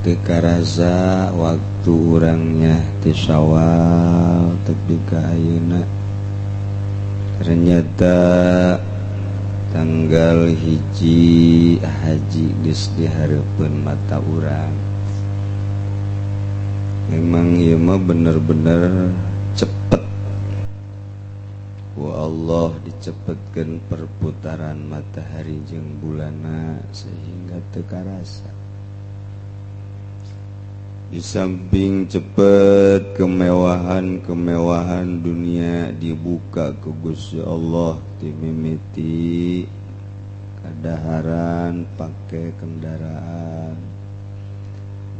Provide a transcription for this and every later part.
Teu karasa waktu urangnya ti Syawal tepi ka ayeuna. Ternyata tanggal 1 haji geus dihareupeun mata urang. Memang ieu mah bener-bener cepet. Ku Allah dicepetkeun perputaran matahari jeung bulanna sehingga teu karasa. Di samping cepet, kemewahan-kemewahan dunia dibuka ku Gusti Allah, timimiti kadaharan, pakai kendaraan,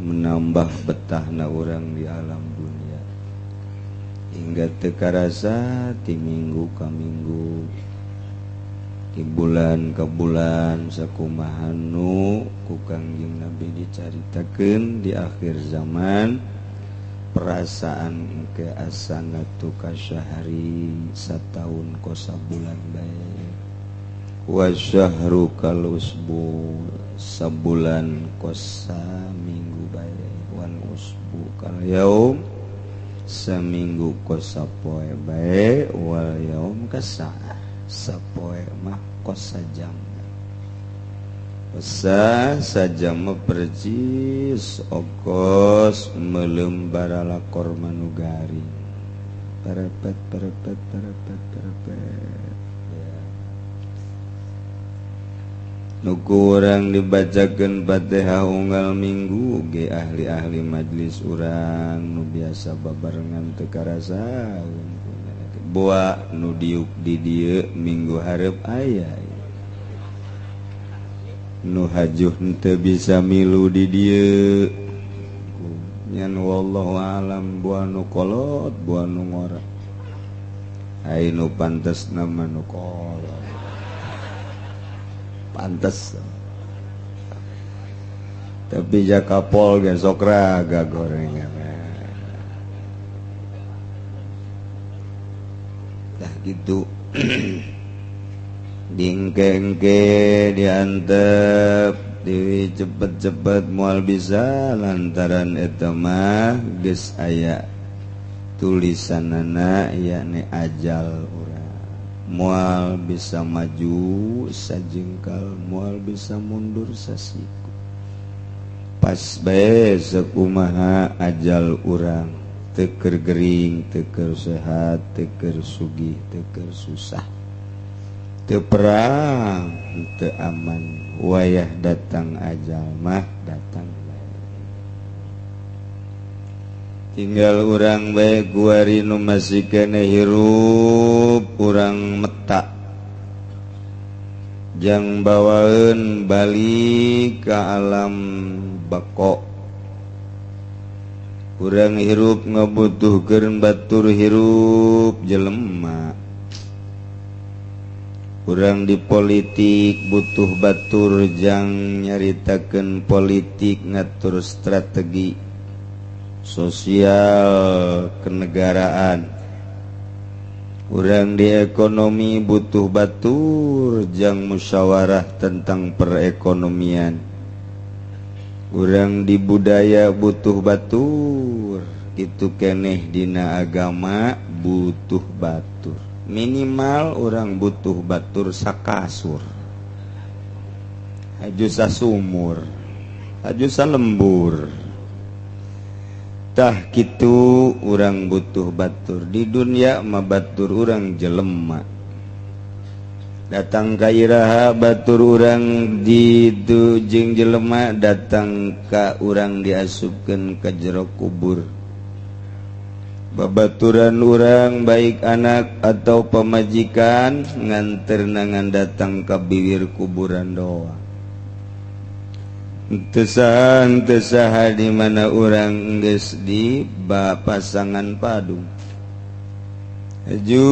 menambah betahna urang di alam dunia hingga teu karasa ti minggu ka minggu, di bulan ke bulan. Sakumaha nu ku Kangjeng Nabi dicaritakeun di akhir zaman, perasaan ke asana tu kasyahri, sataun kos sabulan bae, wasyahru kal usbu, sabulan kos saminggu bae, wal usbu kal yaum, seminggu kos sapoe bae, wal yaum kasaah, sapoe mah kos sajam. Sah sajam mah percis okos meuleum baralakor manu garing, parepet parepet parepet parepet ya. Nu ku urang dibacakeun Fatihah unggal minggu ge, ahli-ahli majlis urang nu biasa babarengan teu karasa. Boa nu diuk di dieu minggu hareup aya nu hajuh teu bisa milu di dieu nyan. Wallahu alam, boa nu kolot, boa nu ngora. Ai nu pantes nama nu kolot pantes, tapi jakapol ge sok raga gorengan. Dah gitu, dingkengke diantep di cepet-cepet moal bisa, lantaran eta mah geus aya tulisanana, yakni ajal urang. Moal bisa maju sajengkal, moal bisa mundur sasiku, pas bae sakumaha ajal urang. Teu keur gering, teu keur sehat, teu keur sugih, teu keur susah, teu perang, teu aman, wayah datang ajal mah datang bae. Tinggal urang bae kuari nu masih keneh hirup, urang meta jang bawaeun balik ka alam bako. Urang hirup ngabutuhkeun batur hirup jelema. Urang di politik butuh batur jang nyaritakeun politik, ngatur strategi sosial kenegaraan. Urang di ekonomi butuh batur jang musyawarah tentang perekonomian. Urang di budaya butuh batur, itu keneh dina agama butuh batur. Minimal urang butuh batur sakasur, haju sasumur, haju salembur. Tah kitu, urang butuh batur di dunia mah, batur urang jelema. Datang ka iraha batur urang di jeung jelema? Datang ka urang diasupkeun ka jero kubur, babaturan urang, baik anak atau pamajikan, nganter ngan datang ka bibir kuburan doang. Teu saha di mana urang geus di ba pasangan padung. Haju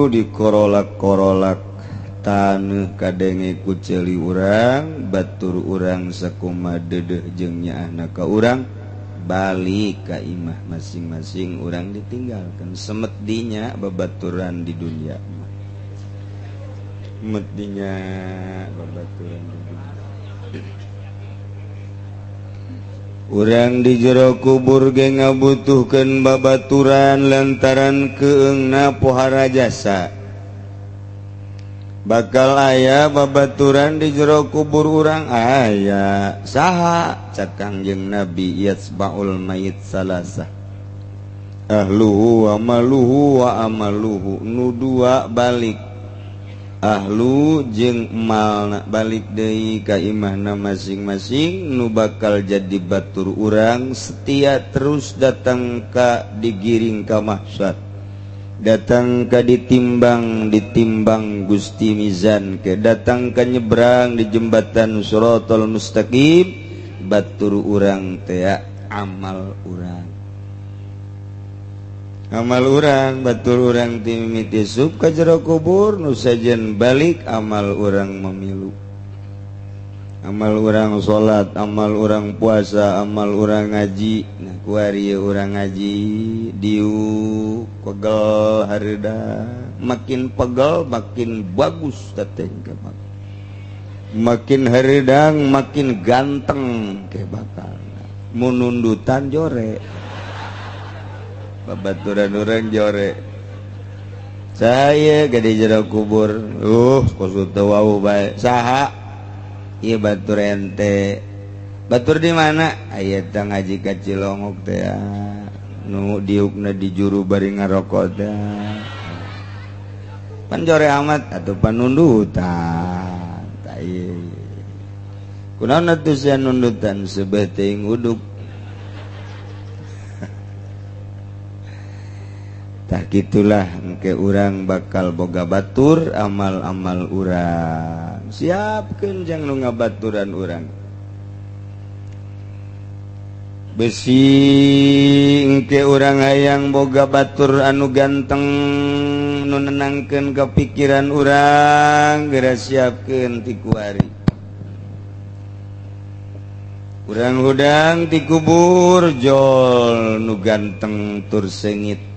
dikorolak-korolak taneuh, kadenge ku ceuli urang batur urang sakuma deudeuh jeung nyaahna ka urang, balik ka imah masing-masing, urang ditinggalkan. Semedinya babaturan di dunia mah, medinya babaturan di dunia. Urang di jero kubur ge ngabutuhkeun babaturan lantaran keengna pohara jasa. Bakal aya babaturan di jero kubur urang aya saha? Cak Kangjeng Nabi, yatsbaul mayit salasah, ahluhu wa maluhu wa amaluhu. Nu dua balik, ahlu jeung malna, balik deui ka imahna masing-masing. Nu bakal jadi batur urang setia terus datang ka digiring ka mahsyar, datang ka ditimbang, ditimbang Gusti Mizan ke, datang ka nyebrang di jembatan Shiratal Mustaqim, batur urang teh amal urang, amal urang batur urang ti mimiti asup ka jero kubur. Nu sejen balik amal urang memilu, amal urang salat, amal urang puasa, amal urang ngaji. Nah, kuari urang ngaji diuk pegel hareuda, makin pegel makin bagus teteh, makin hareudang makin ganteng ke. Bakal munundutan jore, babaturan urang jore. Saya gede jero kubur, kosut wau bae. Saha ieu batur ente? Batur di mana aya teh? Ngaji ka Cilongok teh nu diukna di juru bari ngarokok teh. Pan jore amat atuh, panundutan. Tah, ieu kunaon atuh sia nundutan? Seubeuh teuing uduk. Tah, gitulah engke urang bakal boga batur amal-amal urang. Siapkeun jang nu ngabaturan urang. Besi engke urang hayang boga batur anu ganteng nu nenangkeun kepikiran urang, geura siapkeun ti kuari. Urang hudang ti kubur jol nu ganteng tur seungit.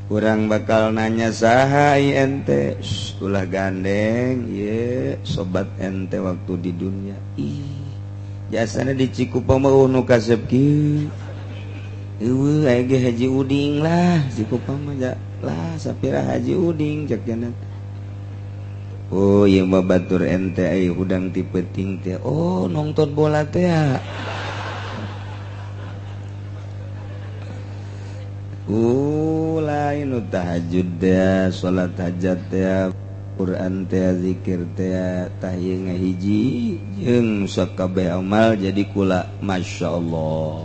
Urang bakal nanya, "Saha ente?" "Ulah gandeng, ye sobat ente waktu di dunia." "Ih, jasana di Cikupa mah nu kasep ki eueuh, aya ge Haji Uding lah Cikupa mah lah, sapira Haji Uding," cek cenah. "Oh, ieu mah batur ente aya hudang ti peuting teh. Oh, nonton bola teh ya." Lain tahajud teh, salat hajat teh, Quran teh, zikir teh. Tah, ieu ngahiji jeung sakabeh amal jadi kula. Masya Allah,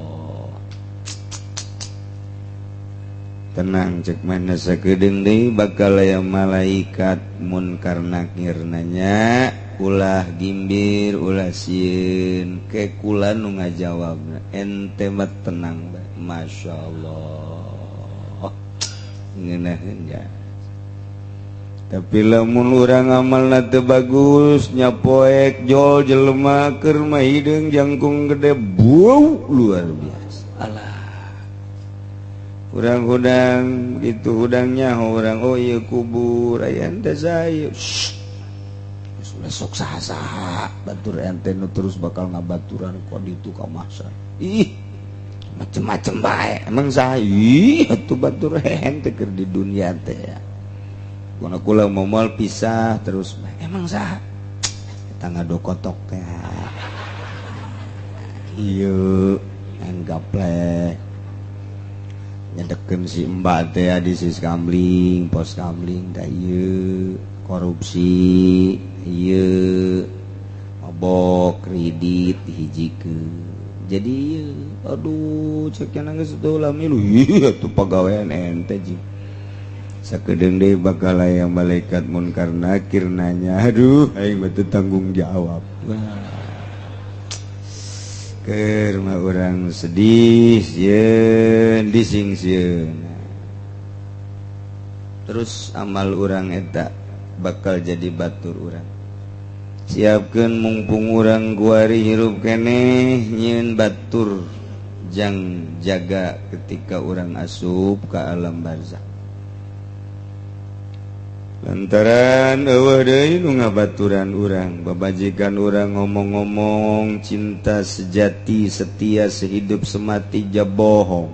tenang. Cek mana sakedeung deui bakal aya malaikat munkar nakir nanya. Ulah gimbir, ulah sieun ke kula nu ngajawabna, ente mah tenang bae. Masya Allah, ngeunaheun ya. Tapi lamun urang amalna teu bagus, nyapoek jol jelema keur mah hideung jangkung gede, bau luar biasa. Alah, urang hudang gitu, hudangnya urang, "Oh, ieu kubur aya ente." Saya sok saha-saha batur ente nu terus bakal ngabaturan kok ditu ka mahsyar? "Ih, macem-macem bae." "Emang saha?" "Ih, atuh batur ente keur di dunia teh ya." Kuna kula moal pisah terus. "Emang saha?" "Eta ngadokotok teh ieu gaplek nyedekeun si mbak teh di sis kamling, pos kamling teh, ieu korupsi ieu, mabok kredit dihijikeun." Jadi ieu, aduh, cek cenah geus teu lami lu. "Ih, atuh pagawean ente." Jing sakedeung deui bakal aya malaikat munkar nakir nanya. Aduh, aing mah teu tanggung jawab. Wah, keur mah urang sedih, sieun, dising sieun. Terus amal urang eta bakal jadi batur urang. Siapkeun mumpung urang kuari hirup keneh, nyieun batur jang jaga ketika urang asup ke alam barzah. Lantaran euweuh deui nu ngabaturan urang, babajikan urang ngomong-ngomong cinta sejati, setia sehidup semati, jabohong.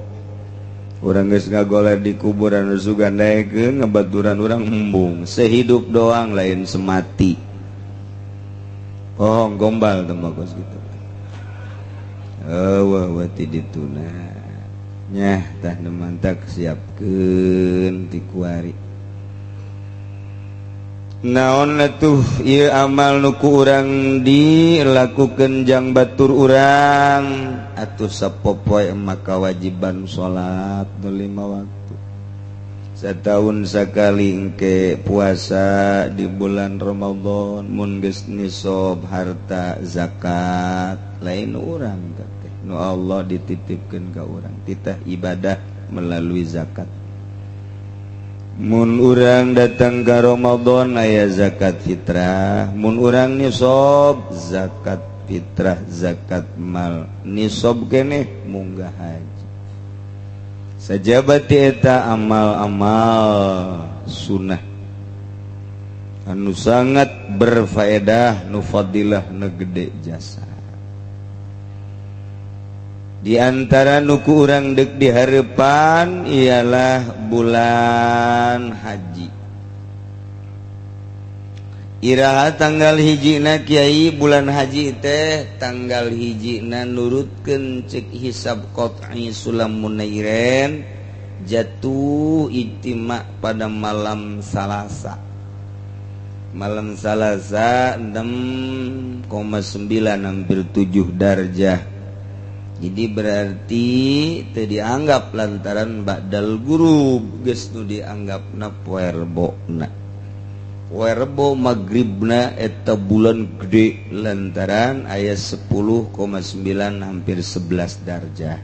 Urang geus ngagoler di kuburan, sugan daekeun ngabaturan urang, embung sehidup doang, lain semati. Bohong, gombal teh bagus gitu. Euweuh we ti dituna nyah tah nu mantak siapkeun ti kuari. Naon tuh ieu amal nu ku urang dilakukeun jang batur urang atuh? Sapopoe mah kewajiban salat nu lima waktu, setahun sekali engke puasa di bulan Ramadan, mun geus nisob harta zakat, lain urang teh, nu Allah dititipkeun ka urang titah ibadah melalui zakat. Mun urang datang ke Ramadan aya zakat fitrah, mun urang nisob zakat fitrah, zakat mal, nisob keneh munggah haji. Sajabati eta amal-amal sunnah anu sangat berfaedah, nu fadilah, nu gede jasa. Di antara nu ku urang dek di harapan ialah bulan haji. Iraha tanggal hijina, Kyai, bulan haji teh? Tanggal hijina nurutkeun cek hisab qat'i Sulam Munairen jatuh ijtima pada malam Salasa, malam Salasa 6,9 hampir 7 darjah. Jadi berarti teu dianggap lantaran ba'dal gurub, geus nu dianggap na poe Rebona. Poe Rebo magribna eta bulan gede lantaran aya 10,9 hampir 11 darjah.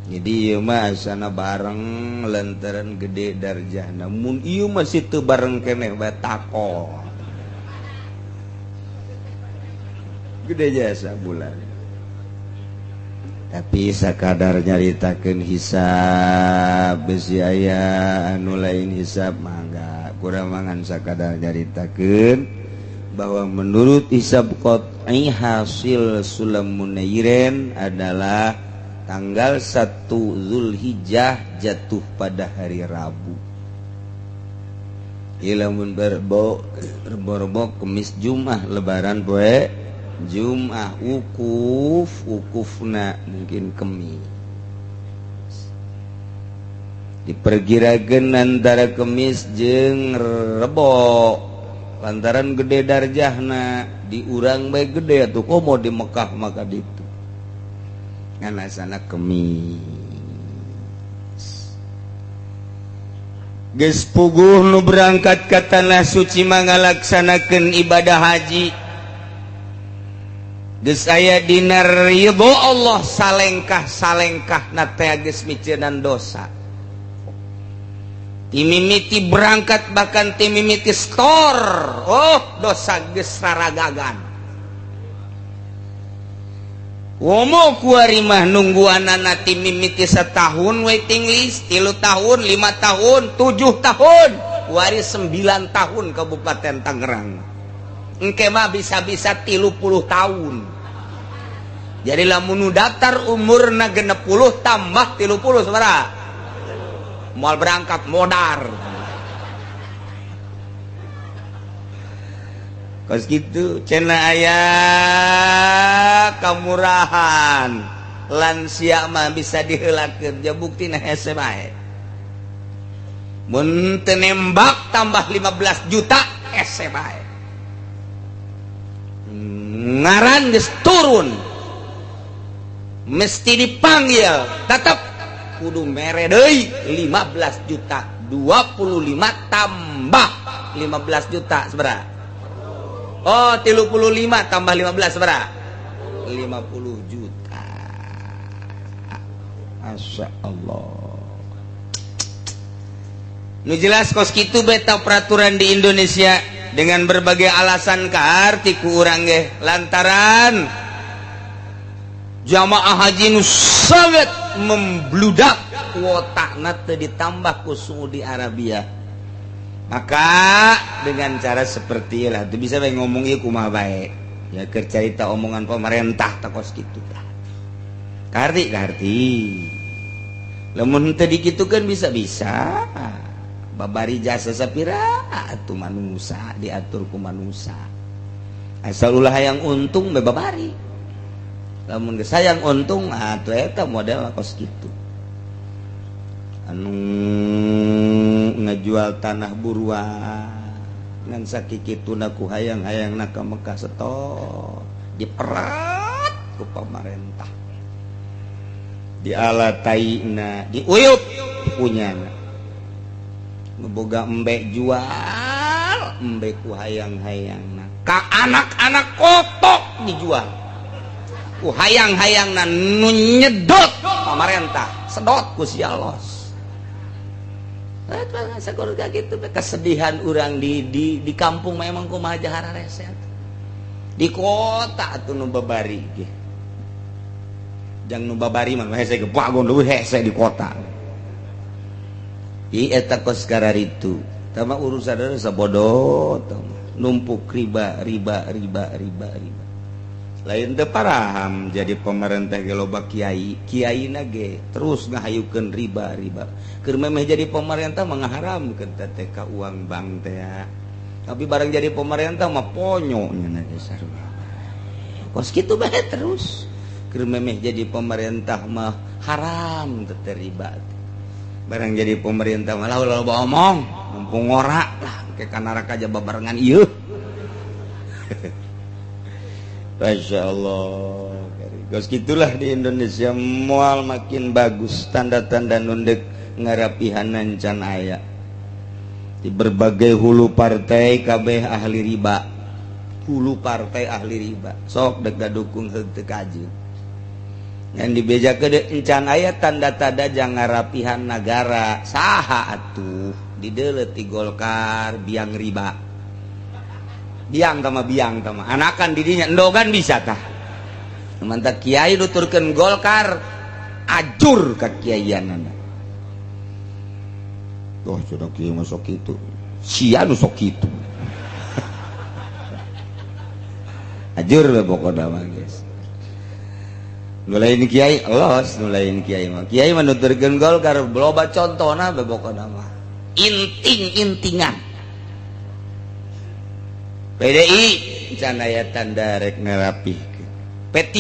Jadi ieu mah asana bareng lantaran gede darjah, namun ieu masih teu bareng keneh bae, takol gede jasa bulan. Tapi sakadar nyaritakeun hisab, besi aya anu lain hisab mangga kurang mangan, sakadar nyaritakeun bahwa menurut hisab qat'i hasil Sulam Munairen adalah tanggal 1 Zulhijjah jatuh pada hari Rabu. Ilamun berbo rebo, Kemis, Jumat, Lebaran poe Jumat, wukuf, wukufna mungkin Kemis, diperkirakan antara Kemis jeung Rebo lantaran gede darjahna. Di urang baik gede tuh, komo di Mekah, maka ditu ngan asana Kemis. Geus puguh nu berangkat ke tanah suci mangalaksanakeun ibadah haji geus aya dina ridho Allah, salengkah salengkah na teh geus miceunan dosa timimiti berangkat, bahkan timimiti store. Oh, dosa geus raragagan. Womo kuari mah nungguanana timimiti setahun waiting list, 3 tahun, 5 tahun, 7 tahun, kuari 9 tahun Kabupaten Tangerang. Engke mah bisa-bisa 30 tahun. Jadi lamun daftar umurna 60 tambah 30 sabaraha? Moal berangkat, modar. Kos gitu cenah aya kamurahan, lansia mah bisa diheulakeun, ja buktina hese bae. Mun teu nembak tambah 15 juta hese bae. Ngaran geus turun mesti dipanggil, tetap kudu mere deui 15 juta. 25 tambah 15 juta sabaraha? Oh, 35 tambah 15 sabaraha? 50 juta. Masya Allah. Nu jelas kos kitu beta peraturan di Indonesia dengan berbagai alasan kaarti ku urang ge lantaran jamaah haji nu sangat membludak, kuota teu ditambah ku Saudi Arabia. Maka dengan cara seperti lah itu bisa bae ngomong ieu kumaha bae ya, keur carita omongan pemerintah tah kos kitu tah. Karti karti lamun teu dikitukeun bisa-bisa babari jasa sapira atuh manusa diatur ku manusa, asal ulah hayang untung be babari. Lamun geus hayang untung atuh eta model kos kitu. Anu ngajual tanah buruan ngan sakikituna ku hayang-hayang na ka Mekah, setor diperat ku pemerintah, diala taina, diuyup punyana. Ngeboga embe, jual embe ku hayang-hayang ka anak-anak kotok, dijual ku hayang-hayang nu nyedot pemerintah, sedot ku sialos gitu. Kesedihan orang di kampung memang kumaha jahara reset di kota atau nu babari ge. Jang nu babari mah hese ge bagon, leuwih hese di kota. I eta kos kararitu tama urusan sabodo numpuk riba riba riba riba riba. Lain teu paraham jadi pemerintah ge loba kiai, kiai na ge terus ngahayukeun riba riba. Keur memeh jadi pemerintah mah ngaharamkeun teh ka uang bank teh, tapi barang jadi pemerintah mah ponyo nya ge sarua. Kos kitu bae terus. Keur memeh jadi pemerintah mah haram teh riba, barang jadi pemerintah malah ulah loba omong, mumpung ngora lah ke neraka aja babarengan ieu. Masya Allah. Gos gitulah di Indonesia, mual makin bagus. Tanda-tanda nundek ngarapihanan can aya. Di berbagai hulu partai kabeh ahli riba, hulu partai ahli riba. Sok dek dukung heug teu kaji yang dibeja ke encan aya tanda-tanda jangan rapihan negara. Saha atuh didelet di Golkar? Biang riba, biang tama, biang tama anakan didinya endogan bisa tah. Mantap kiai nuturkeun Golkar ajur ka kiaianana. Tuh sudah kiai masuk itu sia nu sok kitu ajur we pokona mah, guys. Nu lain kiai los, nu lain kiai mah, kiai mah nuturkeun Golkar loba contona be pokona mah inting-intingan. PDI can aya tanda rek ngerapihkeun. P3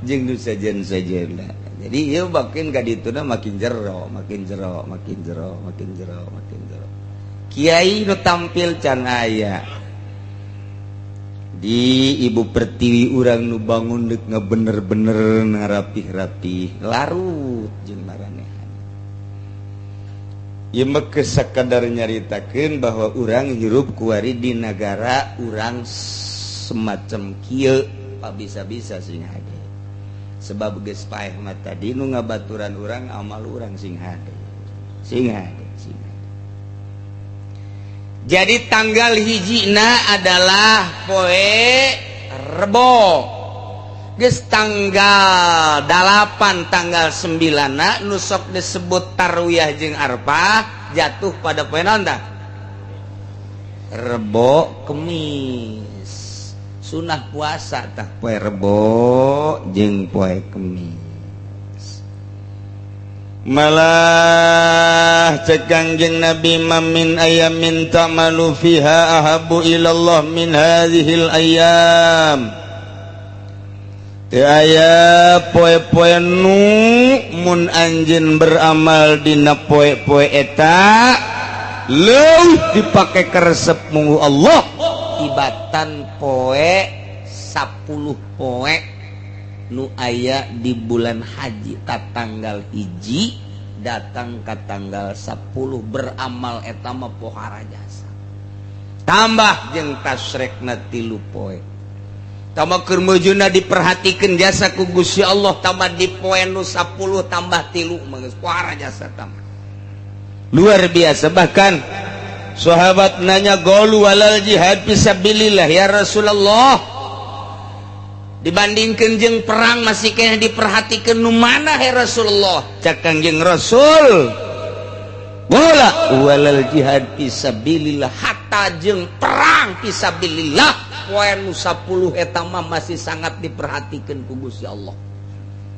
jeung nu sejen-sejenna. Jadi ieu makin ka dituna makin jero, makin jero, makin jero, makin jero, makin jero. Kiai nu tampil can aya. Di Ibu Pertiwi urang nu bangun deuk ngabener-bener ngarapih-rapih larut jeung maraneh. Ieu mah sakadar nyaritakeun bahwa urang hirup kuari di negara urang semacam kieu bisa-bisa sing hade. Sebab geus paeh mah tadi nu ngabaturan urang amal urang, sing hade. Sing hade, sing hade. Jadi tanggal hijina adalah poe Rebo. Geus tanggal 8, tanggal 9 nu sok disebut tarwiyah jeung Arfah jatuh pada poe naon tah? Rebo Kemis. Sunah puasa tah poe Rebo jeung poe Kemis. Malah cek Kangjeng Nabi, "Ma min ayamin ta'malu fiha ahabbu ilallah min hadhil ayyam." Teu aya poe-poe nu mun anjeun beramal dina poe-poe eta leuwih dipake karesep munggu Allah tibatan poe 10 poe nu aya di bulan haji. Ta tanggal 1 datang ke tanggal 10 beramal eta mah pohara jasa, tambah jeung tasyrekna 3 poe, tambah keur meujuna diperhatikeun jasa ku Gusti Allah, tambah di poe nu 10 tambah 3 mah geus pohara jasa tambah luar biasa. Bahkan sahabat nanya, "Qalu walal jihad fisabilillah ya Rasulullah?" Dibandingkan jeung perang masih kena diperhatikan, nu mana, he Rasulullah? Cak Kangjeng Rasul, bola walal jihad fisabilillah, hatta jeung perang fisabilillah poe nu 10 eta mah masih sangat diperhatikan ku Gusti Allah.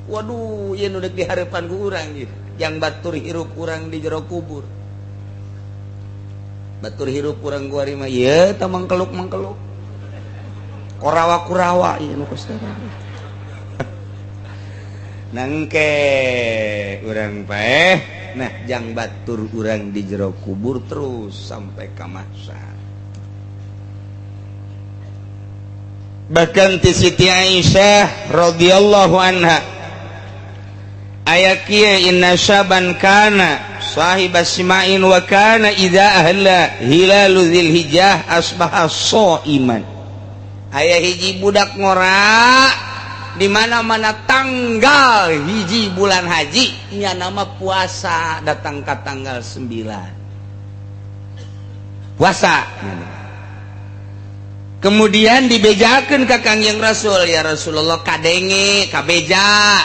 Waduh, ieu nu deuk dihareupan ku urang ieu, yang batur hirup urang di jero kubur. Batur hirup urang kuari mah ieu tah, mangkeluk mangkeluk, korawa kurawa, ieu nu kos nangke urang paeh. Nah, jang batur urang di jero kubur terus sampai ka mahsyar. Bahkan ti Siti Aisyah radhiyallahu anha aya kieu, inna syaban kana sahib sima'in wa kana idza ahalla hilalu dzilhijjah asbaha shaiman. Aya hiji budak ngora, di mana-mana tanggal 1 bulan haji nya nama puasa, datang ke tanggal 9 puasa. Kemudian dibejakan ke Kangjeng Rasul, ya Rasulullah, kadenge kabeja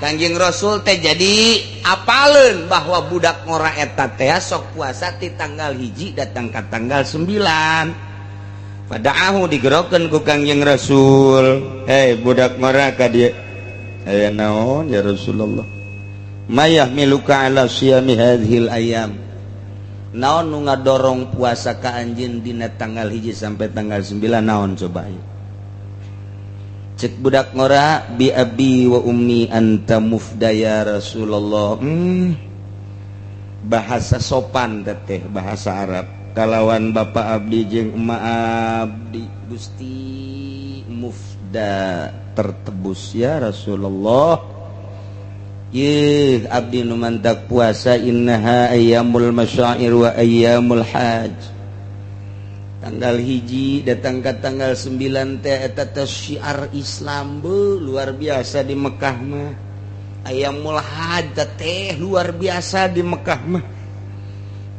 Kangjeng Rasul teh jadi apaleun bahwa budak ngora eta teh sok puasa ti tanggal 1 datang ke tanggal 9. Padaahu, digerokeun ku Kangjeng Rasul, "Hei budak ngora, ka dieu." "Aya naon, ya Rasulullah?" "Mayah miluka ala siyami hadhil ayam?" Naon nu ngadorong puasa ka anjeun dina tanggal 1 sampai tanggal 9, naon coba ieu? Cek budak ngora, "Bi abi wa ummi anta mufda ya Rasulullah." Bahasa sopan teteh, bahasa Arab, kalawan bapak abdi jeung emak abdi Gusti, mufda, tertebus ya Rasulullah. Ye abdi nu mantak puasa, innaha ayyamul masyair wa ayyamul hajj. Tanggal 1 datang ke tanggal 9 teh eta teh syiar Islam, be, luar biasa di Mekah mah. Ayyamul hajj teh luar biasa di Mekah mah.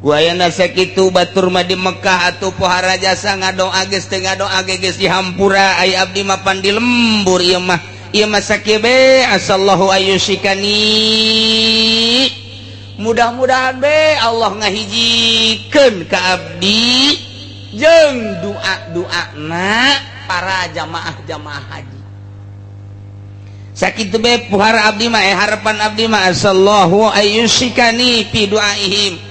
Guayana sakitu batur mah di Mekah atuh pohara jasa ngadoa geus teu ngadoa ge geus dihampura. Ai abdi mah pan di lembur ieu mah, ieu mah sakieu be, asallahu ayyusikani, mudah-mudahan be Allah ngahijikeun ka abdi jeung doa-doana para jamaah-jamaah haji. Sakitu be pohara abdi mah, harapan abdi mah, asallahu ayyusikani fi duaihim.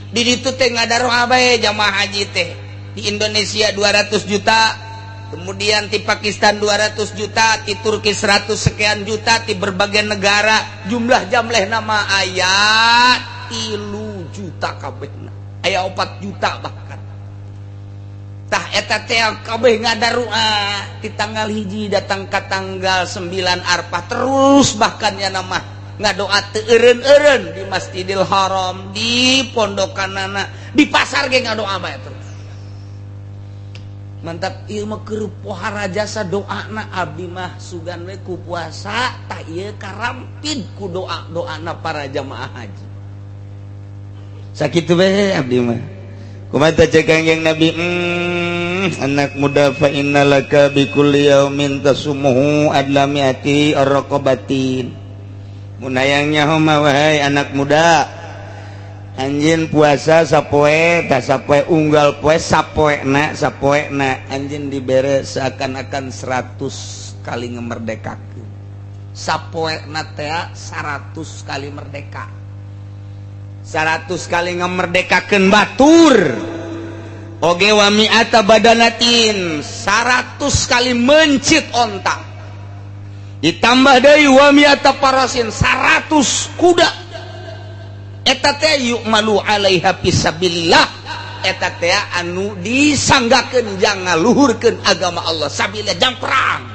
Di ditu teh ngadaroa bae jamaah haji teh, di Indonesia 200 juta, kemudian di Pakistan 200 juta, di Turki 100 sekian juta, di berbagai negara jumlah jamleh nama aya 3 juta kabehna, aya 4 juta bahkan. Tah, eta teh kabeh ngadaroa di tanggal 1 datang ke tanggal 9 Arfah terus. Bahkan ya nama ngadoa teu eureun-eureun di Masjidil Haram, di pondokanana, di pasar ge ngadoa bae terus. Mantap ieu mah keur pohara jasa doana. Abdi mah sugan we ku puasa, tah ieu karampid ku doa-doana para jamaah haji. Sakitu we abdi mah. Kumaha cek Kangjeng Nabi? Anak muda, fa innalaka bi kulli yaumin tasumuhu adla mi'ati raqabatin. Mun hayang nyaho mah, wahai anak muda, anjeun puasa sapoe tah, sapoe unggal poe, sapoena sapoena anjeun dibere seakan-akan 100 kali ngemerdekakeun. Sapoena teh 100 kali merdeka, 100 kali ngemerdekakeun batur oge. Wa mi'ata badanatin, 100 kali mencit onta. Ditambah deui wa mi'ata parasin, 100 kuda. Eta teh yu'malu alaiha fisabilillah, eta teh anu disanggakeun jang ngaluhurkeun agama Allah, sabilillah, jang perang.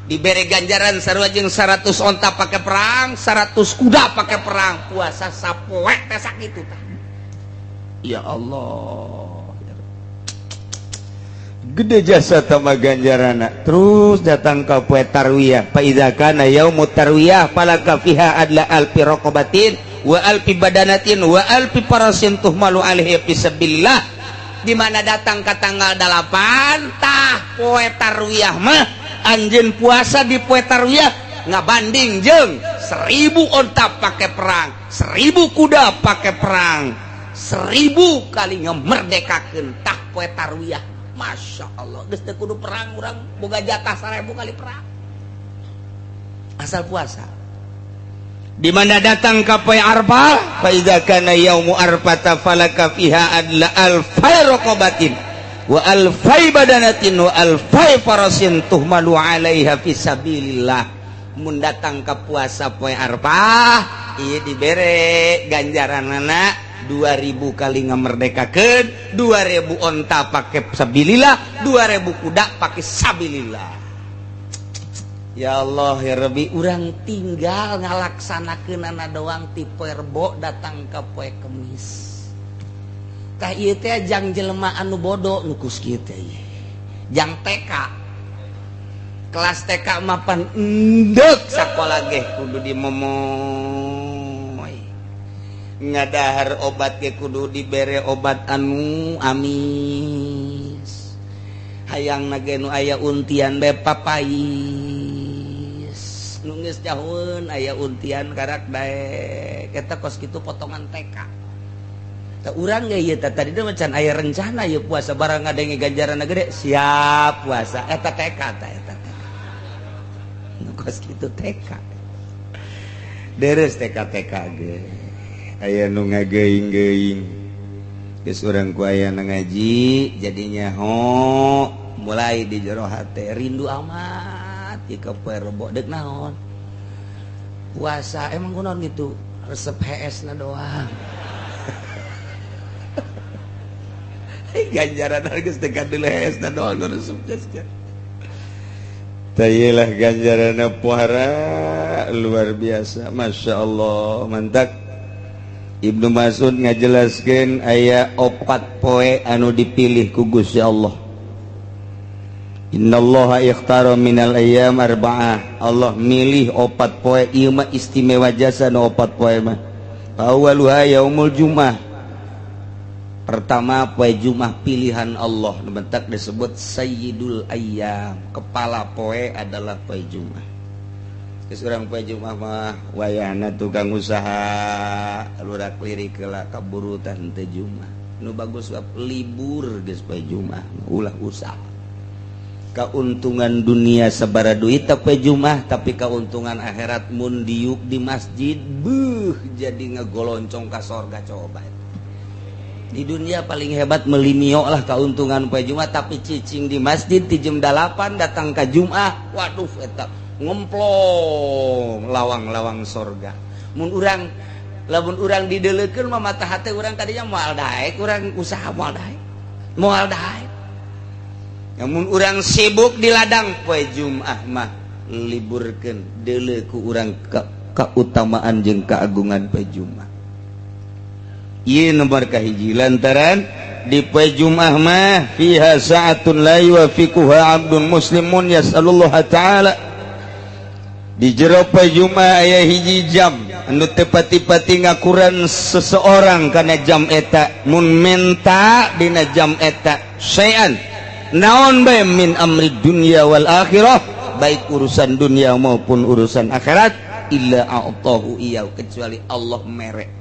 Diberi ganjaran sarua jeung 100 onta pakai perang, 100 kuda pakai perang. Puasa sapoe teh sakitu tah. Ya Allah, gede jasa tambah ganjarana. Terus datang ke poe tarwiyah, fa idza kana yaumut tarwiyah falaka fiha adla alfi raqabatin wa alfi badanatin wa alfi parasin tuhmalu alaihi fisabilillah. Di mana datang ke tanggal 8, tah poe tarwiyah mah. Anjeun puasa di poe tarwiyah ngabanding jeung 1000 onta pakai perang, 1000 kuda pakai perang, 1000 kali ngemerdekakeun tah poe tarwiyah. Masya Allah, geus teu kudu perang urang, boga jatah 1000 kali perang asal puasa. Di mana datang ka poe Arfah, fa idza kana yaumu arfata falaka fiha adla alfai raqabatin wa alfai badanatin wa alfai farasin tuhmalu alaiha fi sabilillah. Mun datang ke puasa poe Arfah ieu dibere ganjaranana 2000 kali ngamerdekakeun, 2000 onta pake sabilillah, 2000 kuda pake sabilillah. Ya Allah ya Rabbi, urang tinggal ngalaksanakeunana doang ti poe Rebo datang ke poe Kemis. Tah ieu teh jang jelema anu bodoh nu kos kieu teh, jang TK, kelas TK mapan endek sakola ge kudu dimomoy, ngadahar obat ge kudu dibere obat anu amis, hayang ge nu aya untian bae papais, nu geus jauheun aya untian karak daek. Eta kos kitu potongan TK. Tah urang ge ieu teh tadi mah can aya rencana ieu puasa, barang ngadenge ganjaran gede siap puasa. Eta TK tah, eta TK nu kos kitu TK deres. TK TK ge aya nu ngageuing-geuing, geus urang ku aya ngaji jadinya ho mulai di jero hate rindu amat ieu ka poe Rebo, deuk naon puasa, emang kunaon gitu, resep HS na doang. Ganjaran geus teu kadeuleu, HS na doang nu resep geus. Tayilah ganjaran puara luar biasa, Masya Allah. Mantap. Ibnu Mas'ud ngajelaskeun aya 4 poe anu dipilih ku Gusti Allah. Innallaha ikhtara minal ayyam arba'ah. Allah milih 4 poe ieu mah istimewa jasa nu 4 poe mah. Awaluha yaumul jum'ah. Pertama poe Jumat pilihan Allah, bentak disebut Sayyidul Ayyam, kepala poe adalah poe Jumat. Geus urang poe Jumat mah wayahna tukang usaha lurak lirik heula kaburutan teu Jumat. Nu bagus libur geus poe Jumat, ulah usaha. Keuntungan dunia sabara duit poe Jumat, tapi keuntungan akhirat mun diuk di masjid beuh jadi ngegoloncong ka sorga. Coba di dunia paling hebat melimio lah keuntungan poe Jumat, tapi cicing di masjid di jam 8 datang ke Jumat, waduh eta ngemplong lawang-lawang sorga. Mun urang, lamun urang dideleukeun mah mata hate urang tadinya moal daek urang usaha, moal daek, moal daek. Namun urang sibuk di ladang poe Jumat mah liburkeun, deuleu ku urang ke keutamaan jeung keagungan poe Jumat. Ieu nomor kahiji lantaran di poe Jumat mah fiha sa'atun la yuwafiquha 'abdun muslimun yas'alullah ta'ala. Di jero poe Jumat aya hiji jam anu teu pati-pati ngakuran seseorang kana jam eta mun menta dina jam eta syai'an naon bae min amri dunya wal akhirah, baik urusan dunia maupun urusan akhirat, illa a'tahu iyyahu, kecuali Allah mere.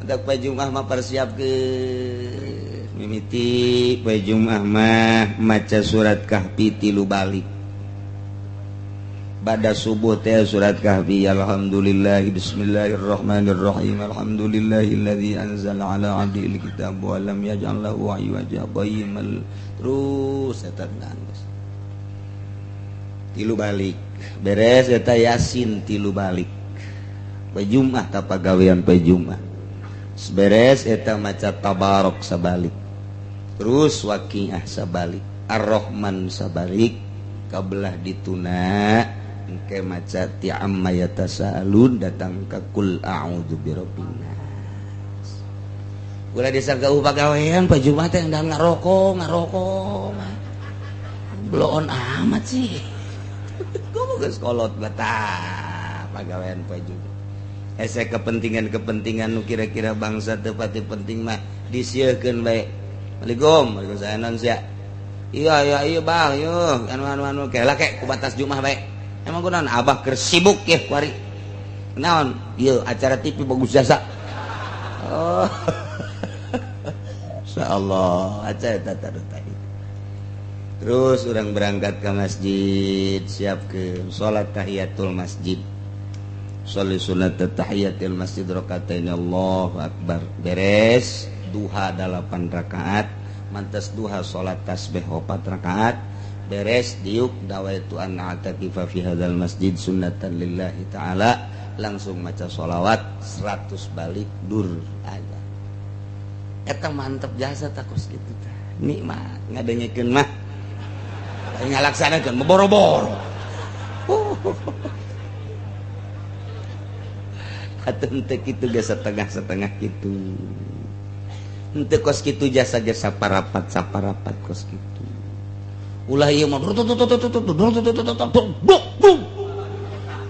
Hendak poe Jumat mah persiapkeun mimiti poe Jumat mah maca surat Kahfi 3 balik pada subuh teh. Surat Kahfi, alhamdulillah, bismillahirrahmanirrahim, alhamdulillahilladzi anzala ala abdihil kitab wa lam yaj'al lahu 'iwaja qayyimal, terus eta nangis 3 balik, beres eta Yasin 3 balik poe Jumat tah, pagawean poe Jumat. Beres eta maca Tabarok sabalik, terus Waqiah sabalik, Ar-Rahman sabalik, kabelah dituna engke maca ti amma yatasaalun datang ka kul a'udzu birabbin nas. Ulah disangka pagawean poe Jumat teh ndang ngarokok ngarokok, bloon amat sih. Gua geus kolot betah pagawean poe Jumat. Ese kepentingan-kepentingan nu kira-kira bangsa teu pati penting mah disiekeun bae. Assalamualaikum, waalaikumsalam sia. Iya iya iya bang, yuk anu anu anu kayak lah kayak ku batas Jumat bae. Emang kunaon abah keur sibuk ya kuari. Naon? Ieu acara TV bagus jasa. Oh. Insyaallah acara eta tadi. Terus orang berangkat ke masjid, siap ke salat tahiyatul masjid. Sholli sunat tahiyatul masjid rakaatain, Allahu akbar. Beres duha 8 rakaat, mantas duha salat tasbih 4 rakaat, beres diuk nawaitu an a'takifa fi hadzal masjid sunnatan lillahi ta'ala, langsung maca sholawat 100 balik dur aja. Eta mantep jasa takos gitu tah. Nikmat ngadengekeun mah. Ngalaksanakeun boro-boro. Atuh henteu kitu ge setengah-setengah kitu. Henteu kos kitu jasa ge saparapat saparapat kos kitu. Ulah ieu mah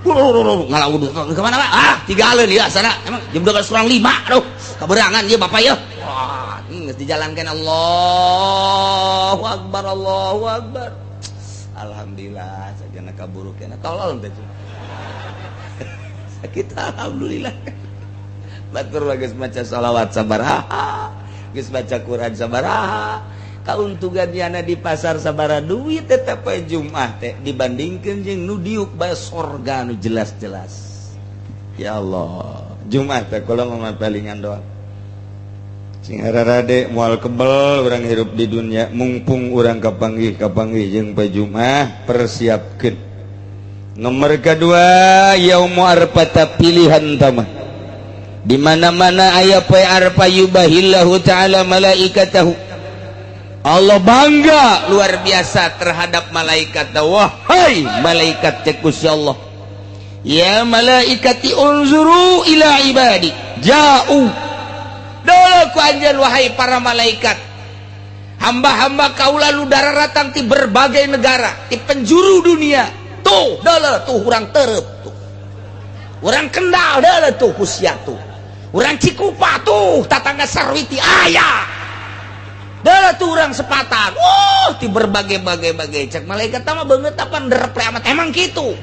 ngalawu kemana Pak? Ah, tigaleun ieu asana. Emang jam 11.55 aduh. Kaberangan ieu bapak ieu. Wah, geus dijalankeun Allahu akbar Allahu akbar. Alhamdulillah sajana kaburu kena tolol teh. Sakit alhamdulillah. Batur geus maca sholawat sabaraha, geus baca Quran sabaraha. Kauntungan yana di pasar sabara duit tetep poe Jumat teh dibandingkeun jeung nu diuk bae sorga nu jelas-jelas. Ya Allah, Jumat teh kula mah palingan doang. Sing hararade moal kebel urang hirup di dunia, mumpung urang kapanggih kapanggih jeung poe Jumat persiapkeun. Nomor kedua, yaumu arfata pilihan tama. Di mana-mana aya poe Arfah yubahillahu ta'ala malaikatahu. Allah bangga luar biasa terhadap malaikat. Wahai malaikat cek Gusti Allah. Ya malaikati unzuru ila ibadi. Ja'u. Dulu ku anjeun wahai para malaikat. Hamba-hamba kaula nu daratang ti berbagai negara, ti penjuru dunia. Tuh, deuleu tuh urang terep tuh. Urang Kendal deuleu tuh kusia tuh. Urang Cikupa tuh tatangga Sarwiti aya. Deuleu tuh urang Sepatan. Wah, ti berbagai-bagai-bagai cek malaikat mah beungeut apa nderep amat emang gitu.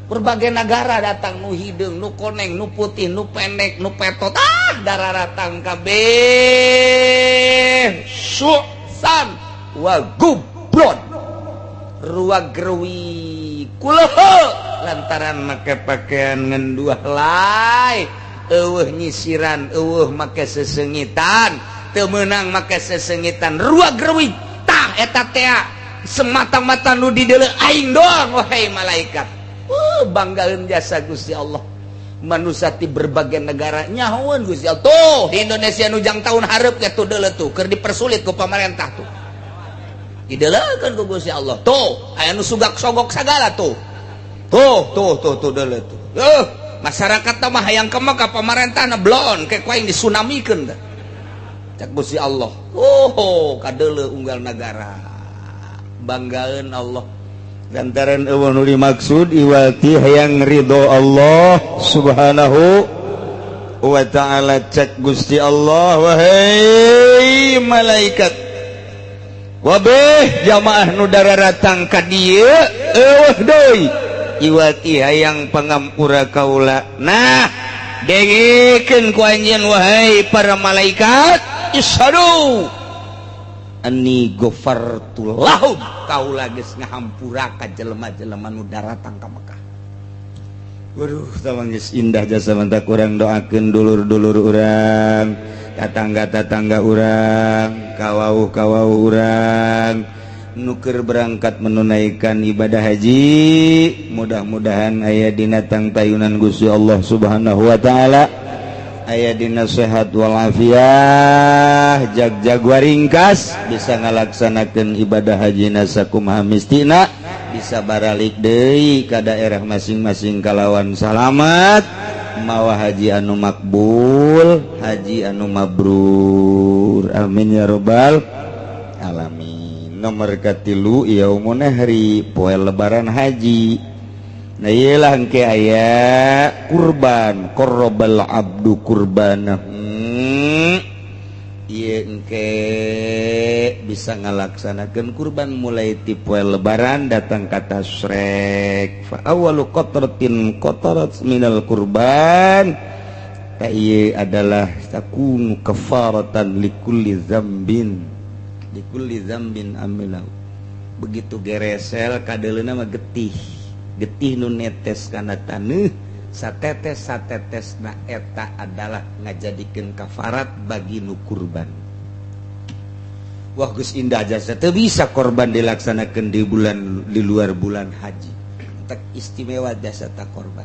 Berbagai negara datang nu hideung, nu koneng, nu putih, nu pendek, nu petot. Ah, dararatang kabeh. Su'san wa gublon. Ruag gerwi kulehe lantaran make pakaian ngan dua helai, eueuh nyisiran, eueuh make sesengitan, teu meunang make sesengitan, ruag gerwi. Tah eta teh semata-mata nu dideuleu aing doang wahai malaikat. Banggaeun jasa Gusti Allah. Manusia di berbagai negara nyahoeun Gusti Allah. Tuh di Indonesia nujang tahun hareup ge tuh deuleu tuh keur dipersulit ku pamarentah tuh. Dideuleukeun ku Gusti Allah. Tuh aya nu sugak sogok sagala tuh. Tuh tuh tuh tuh deuleu tuh. Masyarakat mah hayang ke Mekah pamarentahna blon ke ku aing disunamikeun teh. Cek Gusti Allah. Oh, kadeuleu unggal nagara. Banggaeun Allah. Lantaran eueuh nu dimaksud iwati hayang ridho Allah Subhanahu wa ta'ala. Cek Gusti Allah, wahai malaikat, wabeh jamaah nu daratang ka dieu eueuh deui iwati hayang pangampura kaula. Nah, dengekeun ku anjeun wahai para malaikat, isyhadu anni ghafartu lahum, kaula geus ngahampura ka jelema-jelema nu daratang ka Mekah. Waduh, tawang geus indah jasa mantap. Urang doakeun dulur-dulur urang, tatangga-tatangga urang, kawauh-kawauh urang nu keur berangkat menunaikan ibadah haji, mudah-mudahan aya dina tangtayunan Gusti Allah Subhanahu wa taala, aya dina sehat walafiah, jag-jag waringkas bisa ngalaksanakeun ibadah haji sakumaha mistina, bisa baralik deui ka daerah masing-masing kalawan salamat, mawa haji anu makbul, haji anu mabrur, amin ya robbal alamin. Nomor katilu, yaumun nahri, poe lebaran haji. Nah, iyalah engke aya kurban, qarrabal abdu kurbanahu. Ieu engke bisa ngalaksanakeun kurban mulai ti poe lebaran datang ka tasrek. Fa awwalu qatratin qatarat minal kurban ta ieu adalah takunu kafaratan likulli dzambin, likulli dzambin amilahu. Begitu geresel kadeleuna mah getih, getih nu netes kana taneuh satetes satetes na eta adalah ngajadikeun kafarat bagi nu kurban. Wah, geus indah jasa teu bisa korban dilaksanakan di bulan di luar bulan haji. Tak istimewa jasa tak korban.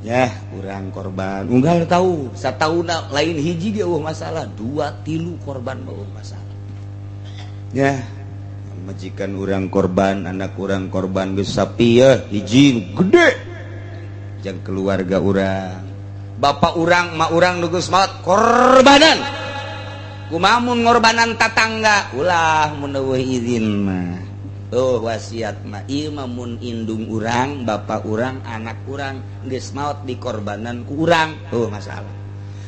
Ya, urang korban unggal tahu satauna lain hiji ge eueuh masalah, dua tilu korban mah eueuh masalah. Ya, majikan urang korban, anak urang korban geus sapi ya hiji gede. Jang keluarga urang, bapak urang, mak urang nu geus maot korbanan. Kumaha mun ngorbanan tatangga? Ulah mun eueuh izin mah. Oh, wasiat mah ieu mah mun indung urang, bapak urang, anak urang geus maot dikorbanan ku urang, oh masalah.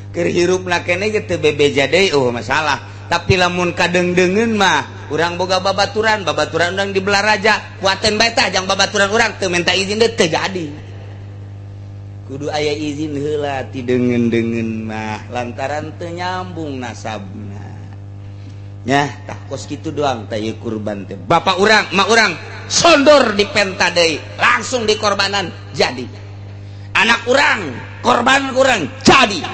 Keur hirupna keneh ge teu bebeja deui, oh masalah. Tapi lamun kadeungdeungeun mah urang boga babaturan, babaturan urang di Belaraja, kuateun bae tah jang babaturan urang teu minta izin deui teu jadi. Kudu aya izin heula ti deungeun-deungeun mah lantaran teu nyambung nasabna. Nya tah kos kitu doang tah ieu kurban teh. Bapak urang, mak urang sondor dipenta deui, langsung dikorbanan jadi. Anak urang korban urang jadi.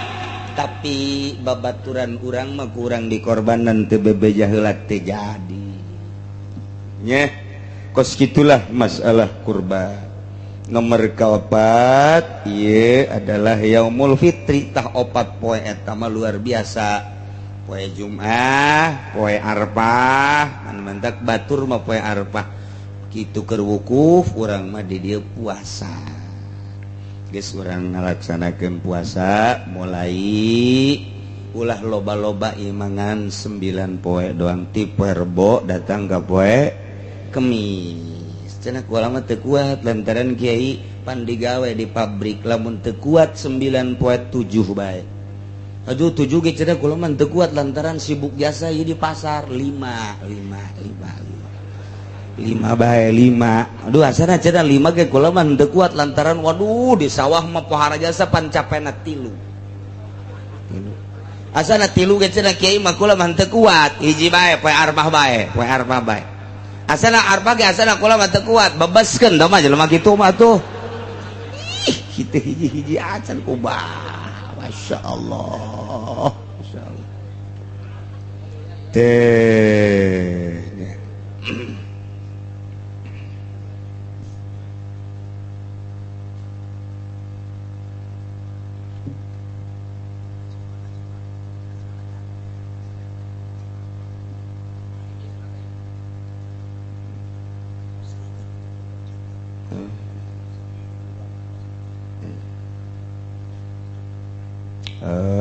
Tapi babaturan urang mah kurang dikorbanan teu bebeja heula teu jadi. Nya kos kitulah masalah kurban. Nomor keempat ieu adalah yaumul fitri. Tah opat poe eta mah luar biasa. Poe Jumat, poe Arfah, man mantak batur mah poe Arfah. Kitu keur wukuf urang mah di dieu puasa. Geus urang ngalaksanakeun puasa mulai ulah loba-loba imangan 9 poe doang ti poe Rebo datang ka poe Kemis. Cenah kula mah teu kuat lantaran kiai pan digawe di pabrik, lamun teu kuat 9 poe 7 bae. Aduh 7 ge cenah kula mah teu kuat lantaran sibuk jasa ieu di pasar. 5 5 5 5 5 bae 5. Aduh asana cenah 5 ge kula mah teu kuat lantaran waduh di sawah mah pohara jasa pan capena 3. Asana 3 ge cenah kiai mah kula mah teu kuat, hiji bae poe Arfah bae, poe Arfah bae. Asana Arfah ge asana kula mah teu kuat, bebaskeun da mah jelema kitu mah tuh. Ih, kitu hiji-hiji acan kubah. Masya Allah, Masya Allah. Teh.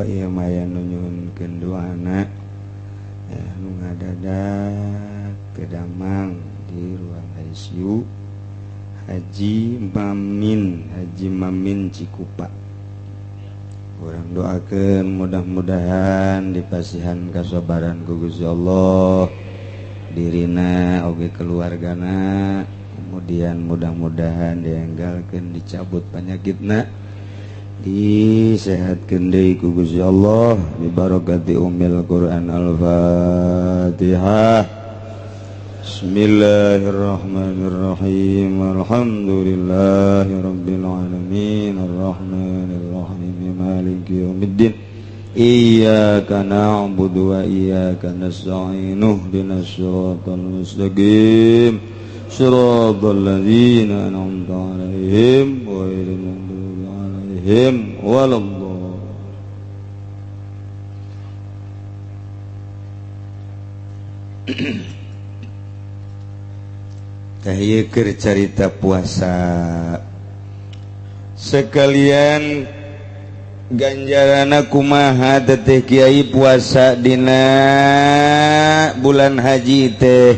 Iya maya nu nyuhunkeun doana ya, nu ngadadak teu damang di ruang ICU Haji Mamin, Haji Mamin Cikupa. Urang doakeun mudah-mudahan dipasihan kasabaran ku Gusti Allah dirina oge keluargana, kemudian mudah-mudahan dienggalkeun dicabut penyakitna, disehatkeun deui ku Gusti Allah bi barakati ummil Quran. Al-Fatihah. Bismillahirrahmanirrahim. Alhamdulillahirabbil alamin arrahmanirrahim maliki yaumiddin. Iyyaka na'budu wa iyyaka nasta'in ihdinas siratal mustaqim siratal ladzina an'amta 'alaihim ghairil maghdubi 'alaihim waladdallin. Tah ieu keur carita puasa sekalian ganjarana kumaha teteh kiai puasa dina bulan haji teh.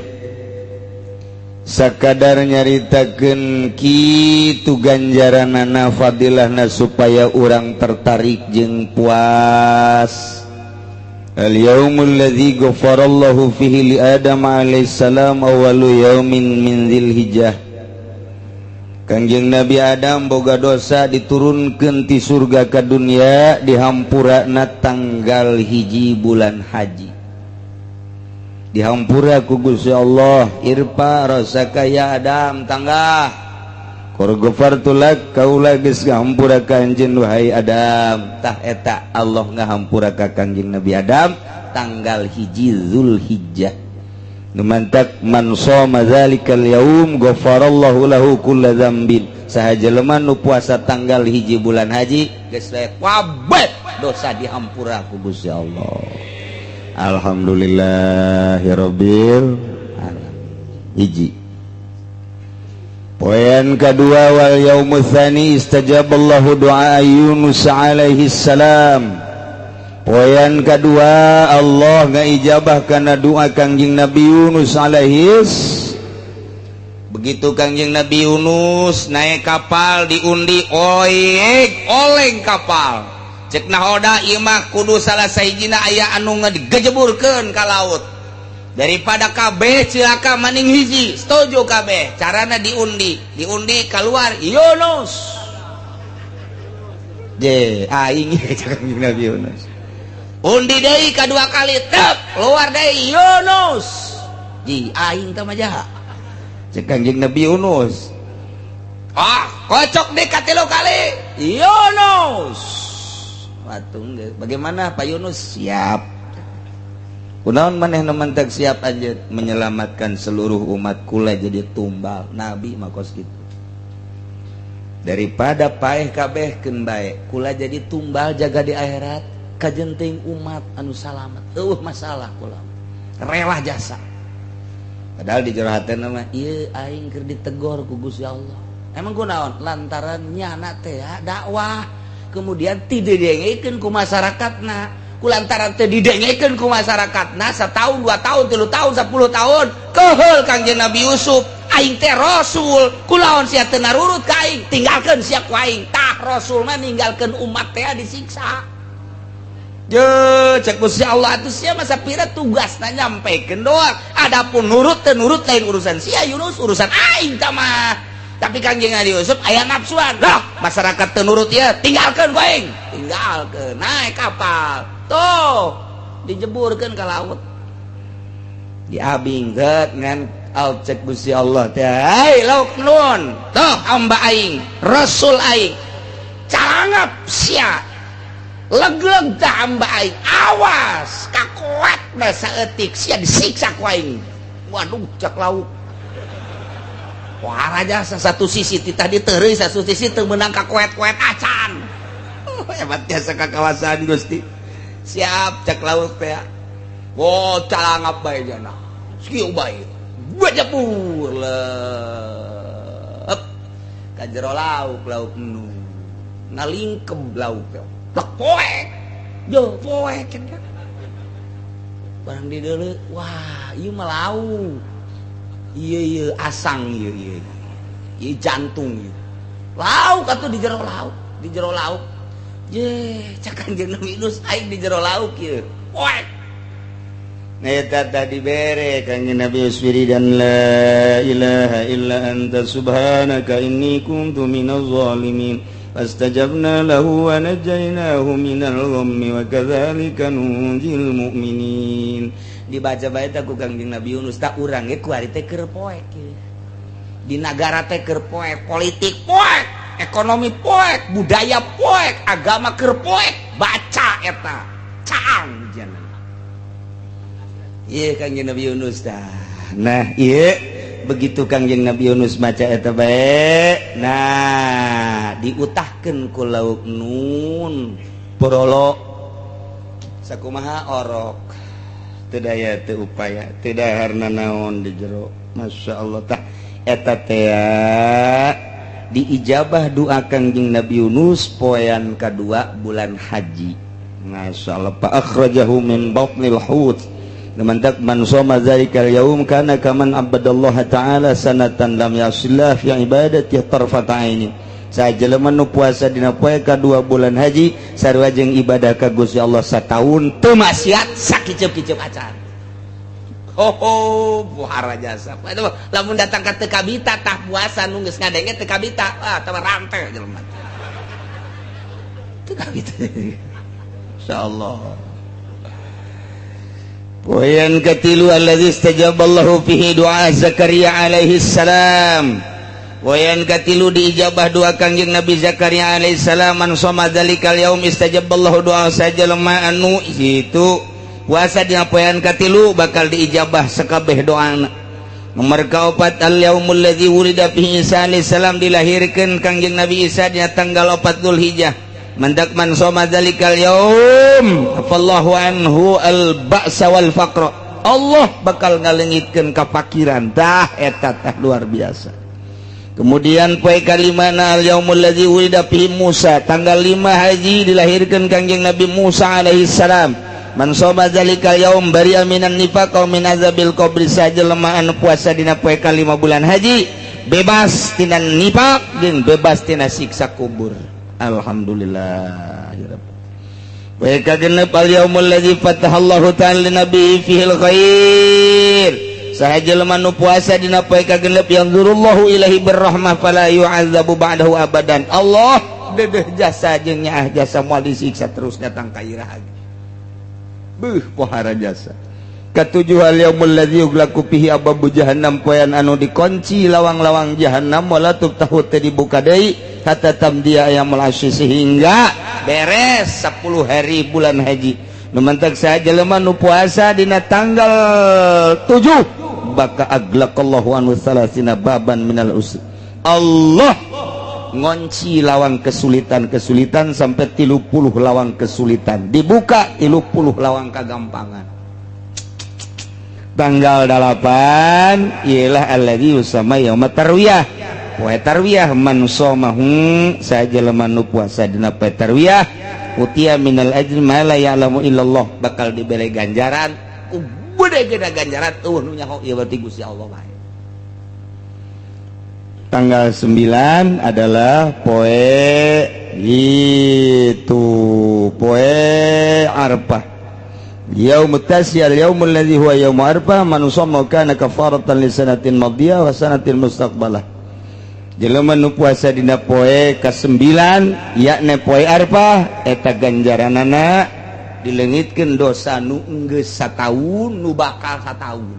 Sakadar nyaritakeun kitu ganjaranana fadilahna supaya urang tertarik jeung puas. Al-yaumul ladzi ghafarallahu fihi li Adam alaihissalam awwalu yaumin min Dzulhijjah. Kangjeng Nabi Adam boga dosa, diturunkeun ti surga ka dunia, dihampurana tanggal 1 bulan haji, dihampura ku Gusti Allah. Irfa ra'saka ya Adam, tanggah. Qad ghafartu lak, kaula geus ngahampura ka anjeun, wahai Adam. Tah, eta Allah ngahampura ka Kangjeng Nabi Adam tanggal 1 Zulhijjah. Nu mantak man shoma dzalikal yaum ghafarallahu lahu kulla dzambin. Saha jelema nu puasa tanggal 1 bulan haji, geus kabeh dosa dihampura ku Gusti Allah. Alhamdulillahirabbil alamin. Hiji. Poin kedua, wal yaumus tsani istajaballahu du'a Yunus alaihi salam. Poin kedua, Allah ngaijabah kana doa Kangjeng Nabi Yunus alaihi. Begitu Kangjeng Nabi Yunus naik kapal, diundi, oyek oleng kapal. Cek nahoda, ieu mah kudu salah sahijina aya anu ngejeburkeun ka laut daripada kabeh cilaka, maning hiji. Setuju kabeh. Carana diundi, diundi, keluar Yunus. Je aing, cek Nabi Yunus. Undi deui kedua kali, tep, keluar deui Yunus. Ji aing teh mah jaha, cek Kangjeng Nabi Yunus. Ah, kocok deh katilu kali, Yunus. Watung, bagaimana, Pak Yunus, siap? Kunaon maneh nu mantak siap aja menyelamatkan seluruh umat? Kula jadi tumbal. Nabi mah kos gitu, daripada paeh kabeh, keun bae kula jadi tumbal, jaga di akhirat kajenting umat anu salamat. Eueuh masalah, kula rela jasa. Padahal di jero hatena mah, ieu aing keur ditegor ku Gusti Allah. Emang kunaon? Lantaran nyana teh dakwah kemudian tidak didengekeun ku masyarakatna. Kulantaran teu didengekeun ku masyarakatna setahun, 2 tahun, 3 tahun, 10 tahun, keheul Kangjeng Nabi Yusuf. Aing teh rasul, kulaon sia teu narurut ka aing? Tinggalkeun sia ku aing. Tah, rasul mah ninggalkeun umat teh disiksa. Je, cek Gusti Allah, atuh sia masa pira tugasna nyampekeun doang. Adapun nurut teu nurut lain urusan sia, Yunus, urusan aing tah mah. Tapi Kangjeng Nabi Yusuf aya nafsuan. Lah, masyarakat teu nurut ya, tinggalkeun ku aing. Tinggalkeun, naik kapal. Tuh, dijeburkeun ke laut. Diabing zet ngan al cek Gusti Allah teh, "Hai lauk nun, tuh hamba aing, rasul aing. Calangap sia. Legleg tah hamba aing. Awas, kakuat mah saeutik sia disiksa ku aing." Waduh, cek lauk. Wah, raja satu sisi ti tadi teureuy, satu sisi teu meunang kakoet-koet acan. Oh, hebat jasa kakawasan Gusti. Siap, cek laut teh. Oh, calangap bae jana. Sakieu bae. Bajapur lep. Ka jero lauk, lauk nu. Ngalingkeb lauk teh. Plek, poek. Jo, poek kan. Barang di deuleu, wah, ieu mah lauk. Iya iya asang, iya iya iya jantung, iya lauk atuh di jero lauk, di jero lauk. Ye, cek Kanjeng Nabi Yunus, aing di jero lauk ieu, poek. Eta tadi bere Kanjeng Nabi Yunus dan la ilaha illa anta subhanaka inni kuntu minaz zalimin. Fastajabna lahu wa najainahu minal ghammi wa kadzalika nunjil mu'minin. Dibaca bae teh ku Kangjeng Nabi Yunus. Tak urang ge kuari teh keur poek di nagara teh, keur poek politik, poek ekonomi, poek budaya, poek agama, keur poek. Baca eta, caang jangan. Iya, Kangjeng Nabi Yunus dah. Nah, iya, begitu Kangjeng Nabi Yunus maca eta bae, nah, diutahkeun ku lauk nun porolo sakumaha orok, teu daya teu upaya, teu dahar naon di jero. Masya Allah. Tah, eta teh diijabah doa Kangjeng Nabi Yunus poean kadua bulan haji. Masya Allah. Fa akhrajahu min batnil hut. Mantak man shoma dzalikal yaum kana kaman abadallaha ta'ala sanatan lam yasillah fi ibadati tarfata aini. Saha jelema nu puasa dina poe kadua bulan haji sarua jeung ibadah ka Gusti Allah sataun teu maksiat sakiceup-kiceup acan. Ho ho, pohara jasa. Aduh, lamun datang ka teu kabita tah puasa nu geus ngadenge teu kabita, ah tah rante jelema. Teu kabita. Insyaallah. Poean katilu, alladzi istajaballahu fihi du'a Zakaria alaihi salam. Poean katilu, diijabah doa Kangjeng Nabi Zakaria alaihi salam. Man shoma dzalikal yaum istajaballahu du'a, saha jelema anu itu puasa dina poean katilu bakal diijabah sakabeh doana. Nomor kaopat, al yaumul ladzi wulida fihi Isa alaihi salam, dilahirkeun Kangjeng Nabi Isa dina tanggal 4 Dzulhijjah. Mandak man shoma dzalikal yaum afallahu anhu al ba'sa wal faqra, Allah bakal ngalengitkeun kafakiran. Tah, eta tah luar biasa. Kemudian poe kalimana, al yaumul ladzi wulida fihi Musa, tanggal 5 haji dilahirkeun Kangjeng Nabi Musa alaihi salam. Man shoma dzalikal yaum bari'a minan nifaq wa min azabil qabri, saha jelema anu puasa dina poe kalima bulan haji bebas tina nifaq jeung bebas tina siksa kubur. Alhamdulillah. Poe kagenep, al yaumul ladzi fatahallahu ta'ala li nabi fihi khair, saha jelema nu puasa dina poe kagenep yanzurullahu ilaihi birrahmah fala yu'adzabu ba'dahu abadan, Allah dedeh jasa jeung nyaah jasa, moal disiksa terus datang ka iraha. Beuh, pohara jasa. Katujuh, al yaumul ladzi yughlaqu fihi abwabu jahannam, poean anu dikunci lawang-lawang jahannam, wala tuftahu, teu dibuka deui, hatta tamdiya ayyamul asyri, sehingga beres 10 hari bulan haji. Nu mantak saha jelema nu puasa dina tanggal 7 baka aglaqallahu anhu salasina baban minal usri, Allah ngonci lawang kesulitan-kesulitan sampai 30 lawang kesulitan dibuka, 30 lawang kagampangan. Tanggal 8 ialah alladzi yusamma yaumat tarwiyah, poe tarwiyah. Man shomahu, saha jelema nu puasa dina poe tarwiyah, utiya minal ajri ma la ya'lamu illallah, bakal diberi ganjaran ku gede-gede ganjaran euweuh nu nyaho ieu, berarti Gusti Allah bae. Tanggal 9 adalah poe itu, poe Arfah. Yaum tasi, al yaumul ladzi huwa yaum Arfah, man shoma kana kafaratan li sanatin madiyah wa sanatin mustaqbalah. Jelema nu puasa dina poe ka-9, yakni poe Arfah, eta ganjaranana dileungitkeun dosa nu geus sataun, nu bakal sataun,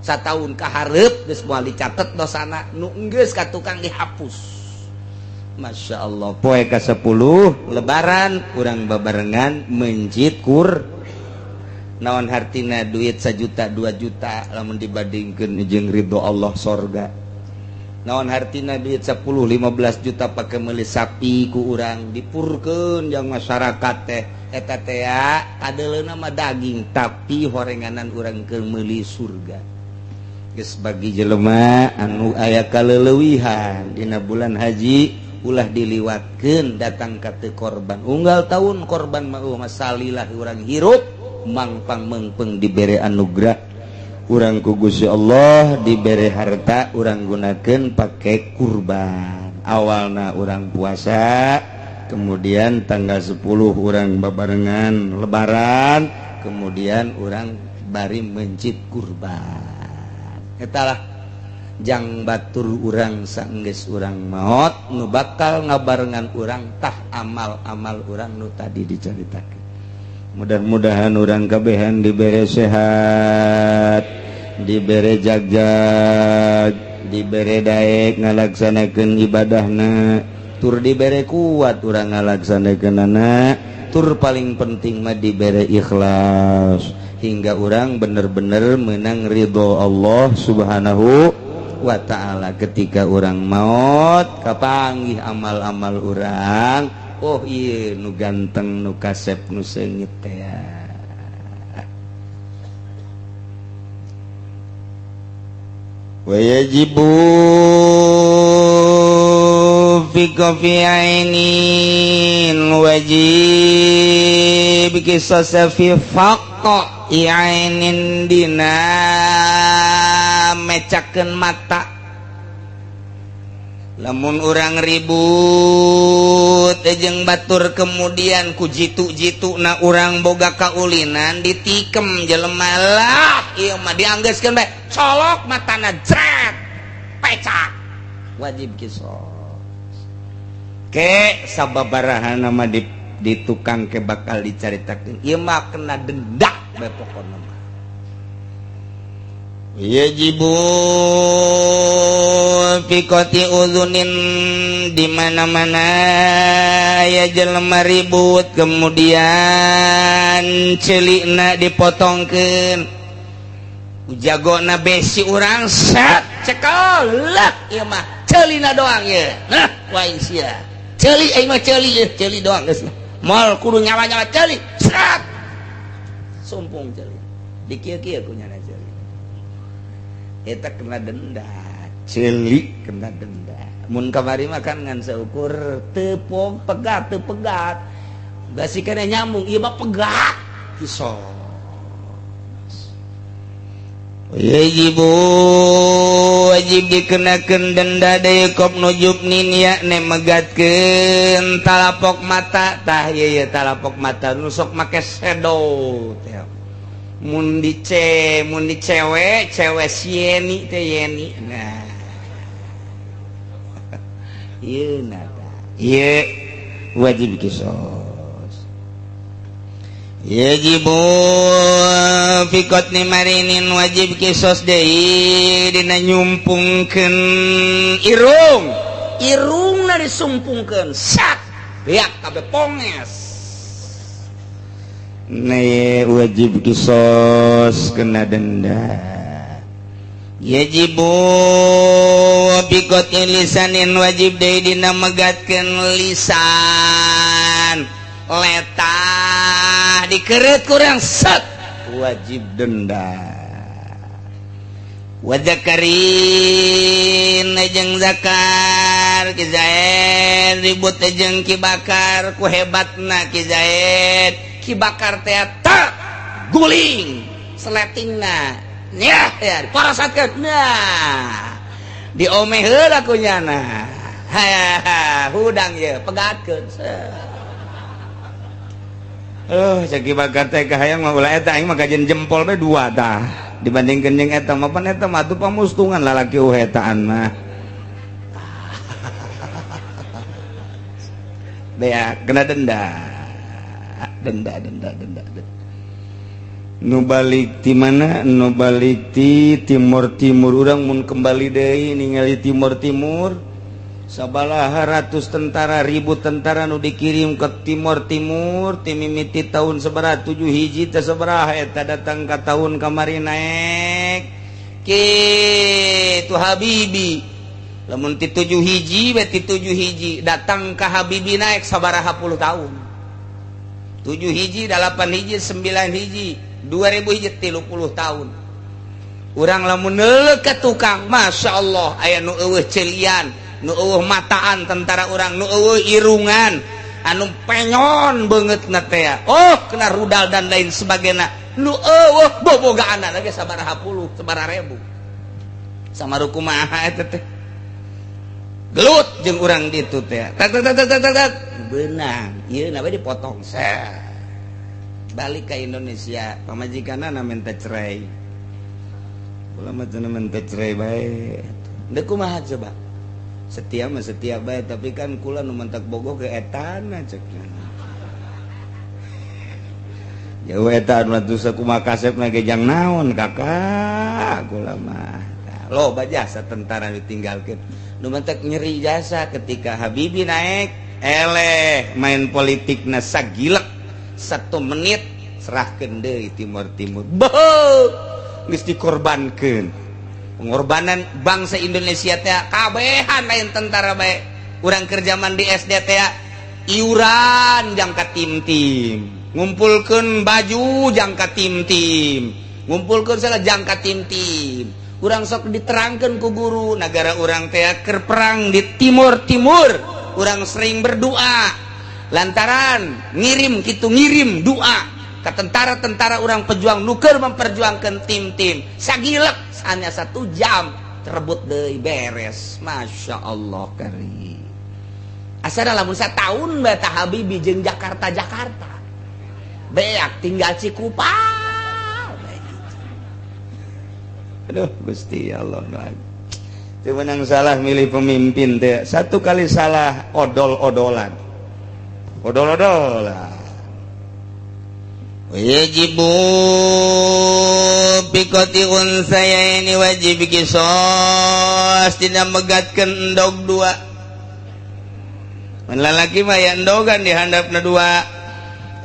sataun kahareup geus moal dicatet dosana, nu geus ka tukang dihapus. Masya Allah. Poe ka-10 Lebaran, urang babarengan mencit kur. Naon hartina duit 1 juta 2 juta lamun dibandingkeun jeung ridho Allah, sorga? Naon hartina duit 10 15 juta pakai meuli sapi ku urang dipurkeun yang masyarakat teh? Eta teh kadeleuna mah daging, tapi horenganan urang keur meuli surga. Geus, bagi jelema anu aya kaleulewihan dina bulan haji, ulah diliwatkeun datang ka teu korban. Unggal tahun korban mah masalilah urang hirup mangpang mengpeng dibere anugerah urang ku Gusti Allah, dibere harta, urang gunakan pakai kurban. Awalna urang puasa, kemudian tanggal 10 urang babarengan Lebaran, kemudian urang bari mencit kurban. Etalah jang batur urang sanggeus urang maot, nu bakal ngabarengan urang tah amal-amal urang nu tadi diceritakan. Mudah-mudahan urang kabehan dibere sehat, dibere jagjag, dibere daek ngalaksanakeun ibadahna, tur dibere kuat urang ngalaksanakeunana, tur paling penting mah dibere ikhlas hingga urang bener-bener menang ridho Allah Subhanahu wa ta'ala. Ketika urang maut kapanggih amal-amal urang, oh iya, nu ganteng, nu kasep, nu seungit teh. Wajibu fi fi ainin, wajib kisah fi faqi ainin, dina mecakeun mata. Lamun urang ribut jeung batur, kemudian ku jitu-jitu na urang boga kaulinan, ditikem jelema lah, ieu mah dianggeuskeun bae, colok matana, jret, pecak, wajib kisos. Ke sababaraha mah di tukang ke bakal dicaritakeun, ieu mah kena denda bae pokona mah. Yajibu fi qat'i udzunin, di mana-mana ya jelema ribut kemudian celikna dipotongkeun, jagona besi urang set cekel lah, ieu mah celina doang ye. Nah, wae sia ceuli, aing mah ceuli ye, ceuli doang geus moal kudu nyawa-nyawa, ceuli set sumpung, ceuli dikieu-kieu ku nyana ceuli eta kena denda, ceuli kena denda. Mun kamari mah kan ngan seukur tepung pegat, teu pegat basi kana nyambung, ieu mah pegat, kisos. Yajibu, wajib dikenakan denda deui qobnu jufnin, yakni megatkeun talapok mata. Tah, ieu ye talapok mata nu sok make shadow teh, mun di C, mun di cewek cewek si Yeni teh, Yeni. Nah, ieu, nah, ieu wajib kisos. Yajibu fi qatni marinin, wajib kisos deui dina nyumpungkeun irung, irungna disumpungkeun sak beak kabeh ponges. Nah, wajib kisos, kena denda. Yajibu fi qat'i lisanin, wajib deui dina megatkeun lisan, letah dikeret kurang set, wajib denda. Wa dzakarin, jeung zakar. Ki Zaid ribut jeung Ki Bakar, ku hebatna Ki Zaid, Ki Bakar teh tak guling seletingna nya ya, parasatkeun. Nah, diomeh heula ku nyana, hudang ye, pegatkeun. Oh, cek Ki Bakar teh, kahayang mah ulah eta, aing mah kajeun jempol bae dua tah dibandingkeun jeung eta mah, pan eta mah atuh pamustungan lalaki uhetaan mah. Bea kena denda, denda, denda, denda, denda. Nu balik ti mana, nu balik ti Timur Timur, urang mun kembali deui ningali Timur Timur, sabalaha ratus tentara, ribu tentara nu dikirim ke Timur Timur ti mimiti tahun sabaraha, 71 teh sabaraha eta, datang ka tahun kamari naik kitu Habibi. Lamun ti 71 we, ti 71 datang ka Habibi naik sabaraha puluh tahun, 71, 81, 91, 2000 hiji, 30 tahun. Urang lamun neuleuh ka tukang, Masya Allah, aya nu eueuh celian, nu eueuh mataan, tentara urang nu eueuh irungan, anu penyon beungeutna teh, oh, kena rudal dan lain sebagainya, nu eueuh bobogaan lagi sabaraha puluh, sabaraha ribu, sama kumaha eta teh gelut jeung urang ditu teh, tak tak tak tak tak tak, beunang ieu na dipotong. Set balik ke Indonesia, pamajikanna minta cerai. Kula mah cenah minta cerai bae. Deuk kumaha coba? Setia mah setia bae, tapi kan kula nu mentak bogoh ke etana, cek. Jauh eta anu atuh sakumaha kasepna ge jang naon kakak kula mah. Loba jasa tentara ditinggalkeun. Nu mentak nyeri jasa ketika Habibie naik, eleh main politikna sagilek satu menit, serahkeun deui Timur Timur. Beuh, geus dikorbankeun. Pengorbanan bangsa Indonesia teh kabehan, lain tentara bae. Urang keur zaman di SD teh iuran jangka tim-tim, ngumpulkeun baju jangka tim-tim, ngumpulkeun segala jangka tim-tim. Urang sok diterangkan ku guru, negara urang teh keur perang di Timur Timur, urang sering berdoa lantaran ngirim gitu, ngirim doa ke tentara-tentara urang pejuang nu keur memperjuangkan tim-tim. Sagilek hanya satu jam. Rebut deui, beres. Masya Allah karim. Asal lamun tahun beta Habibi jeung Jakarta, Jakarta beak, tinggal Cikupa. Aduh, Gusti Allah lagi menang. Salah milih pemimpin teh, satu kali salah, odol-odolan, odol-odolan. Yajibu fi qat'i ini, wajib kisos tidak megatkan endog dua. Lalaki mah ya endogan di handapna dua,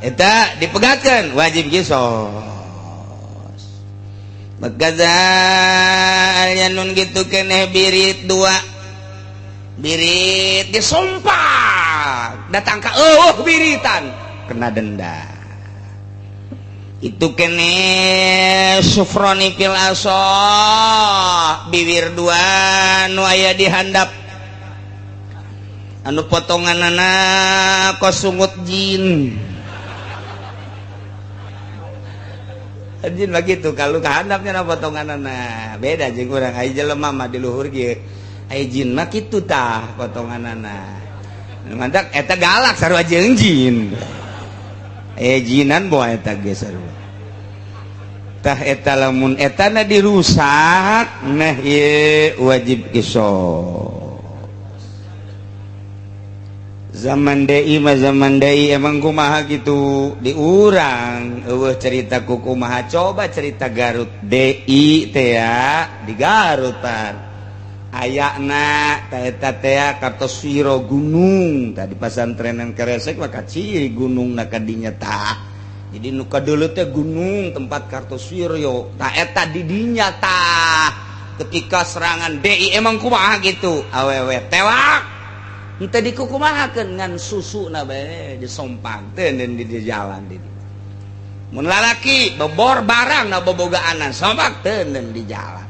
eta dipegatkan, wajib kisos. Wa kadza nun gitu keneh birit dua, birit Disompak datang ke, oh, biritan, kena denda. Itu kene sufroni fil ashoh, bibir dua nu aya di handap, anu potongan anak kosungut jin jin begitu. Kalau kehandapnya potongan anak beda jeung urang. Aya jelema mah di luhur ge, aya jin mah kitu tah potongan anak. Mantak eta galak sarua jeung jin, eh, jinan bawa eta ge sarua tah. Eta lamun etana dirusak, nah, ieu wajib kisos. Zaman DI mah, zaman DI emang kumaha gitu di urang, eueuh cerita ku kumaha. Coba cerita Garut DI teh ya, di Garutan ayana ta eta teh Kartoswiro gunung tadi, pasantrenan Keresek mah ciri gunung na kadinya tah. Jadi nu kadeuleut teh gunung tempat Kartoswiro tah, eta di dinya tah. Ketika serangan DI emang kumaha gitu, awewe tewak. Henteu dikukumahakeun, ngan susu na bae disompang teh di jalan di. Mun lalaki bebor barang na bobogaanan, sompak teh di jalan.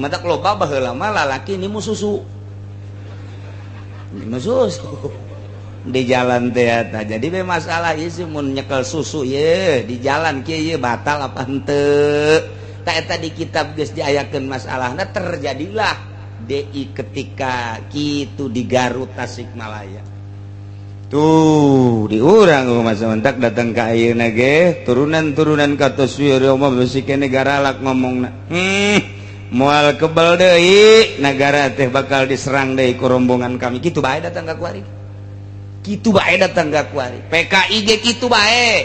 Matak loba baheula mah lalaki nimu susu. Nimu susu di jalan teh eta. Jadi be masalah ieu sih, mun nyekel susu ye di jalan kieu, ye batal apa henteu? Tak eta di kitab geus diayakeun masalahna. Terjadilah DI ketika gitu di Garut, Tasikmalaya tuh, di urang masa mentak datang ke ayeuna ge turunan-turunan Kartoswiro mah besi keneh garalak ngomongna. Moal kebal deui negara teh, bakal diserang deui ku rombongan kami. Kitu bae datang ka kuari, kitu bae datang ka kuari. PKI ge kitu bae,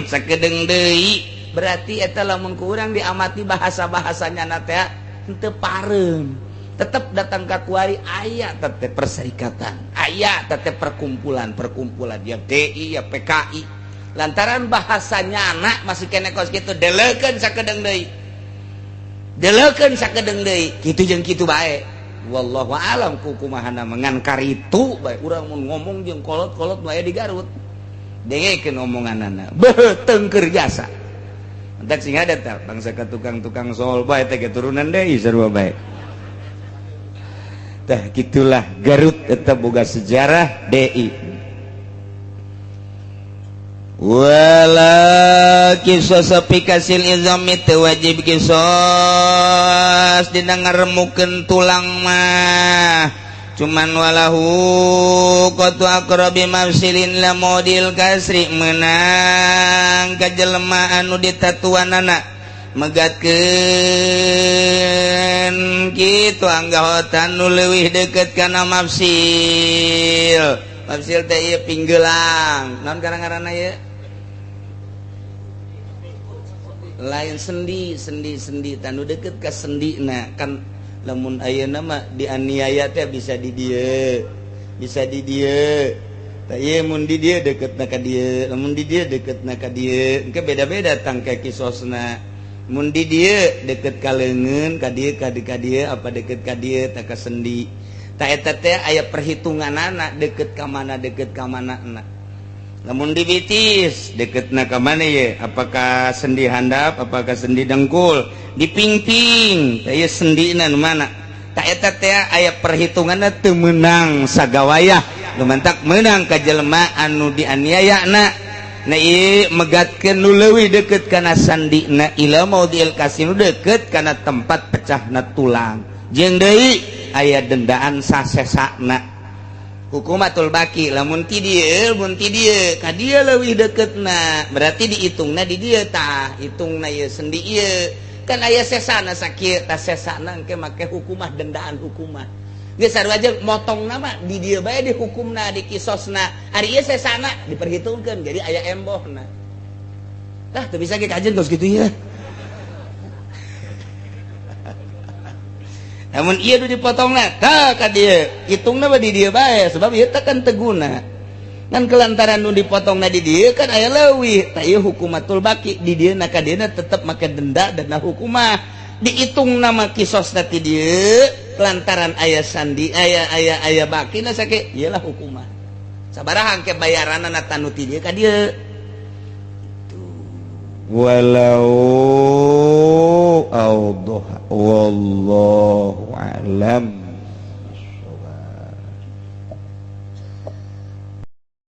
sakedeung deui. Berarti eta lamun ku urang diamati bahasa-bahasanya na teh henteu pareum. Tetap datang ke kuari aya tetep perserikatan, aya tetep perkumpulan perkumpulan, ya DI ya PKI, lantaran bahasanya anak masih kene kos gitu. Deleukeun sakedeung deui, deleukeun sakedeung deui, kitu jeung kitu bae. Wallahu alam ku kumahana, mengan karitu bae urang mun ngomong jeung kolot-kolot nu aya di Garut. Dengekeun omonganana, beuh, tengker jasa. Entak sing ada tah bangsa ka tukang-tukang sol bae teh, keturunan deui sarua bae. Tah, gitulah Garut tetap boga sejarah DI. Wala kisos fi kasril izami, teu wajib kisos dina ngaremukeun tulang mah. Cuman walahu qat'u aqrabi mafsilin ila maudhi'il kasri, menang ka jelema anu ditatuanana megatkeun kitu anggahotan nu leuwih deket kana mafsil. Mafsil teh ieu pinggelang, naon ngaran-ngaranna ieu? Lain sendi, sendi, sendi tanu deket ka sendi. Nah, kan lamun ayeuna mah dianiaya teh bisa di dieu, bisa di dieu. Tah, ieu mun di dieu deketna ka dieu, lamun di dieu deketna ka dieu, engke beda-beda tangke kisosna. Mun di dieu deket ka leungeun, ka dieu, ka dieu, ka dieu, apa deket ka dieu tah, ka sendi. Tah, eta teh aya perhitunganana, deket ka mana, deket ka mana na. Lamun di betis deketna ka mana ye? Apakah sendi handap, apakah sendi dengkul? Di pingping tah, ieu sendina nu mana? Tah, eta teh aya perhitunganna. Teu meunang sagawayah, lumantak meunang ka jelema anu dianiaya na. Nah, ieu megatkeun nu leuwih deket kana sandina, ila maudhi'il kasri, nu deket kana tempat pecahna tulang. Jeung deui aya dendaan sasesana hukumatul baki. Lamun ti dieu, mun ti dieu ka dieu leuwih deketna, berarti dihitungna di dieu. Tah, hitungna ieu sendi ieu kan aya sesana sakieu. Tah, sesana engke make hukumah, dendaan hukumah. Geus sarua jeung motong nama di dieu bae, dihukumna, di kisosna. Ari ieu sesana diperhitungkeun, jadi aya embohna. Tah, teu bisa ge kajen geus kitu ya. Namun ieu nu dipotongna tah ka dieu, hitungna mah di dieu bae, sebab ieu teh kan teu guna. Ngan kelantaran nu dipotongna di dieu kan aya leuwih. Tah, ieu hukumatul baki di dieu na ka dieu tetep make denda dan hukumah, dihitung nama kisosna ti dieu. Lantaran aya sandi, aya aya aya baki na sake, iyalah hukumah sabaraha engke bayaranna tanu ti dieu ka dieu. Walau awdah, wallahu a'lam.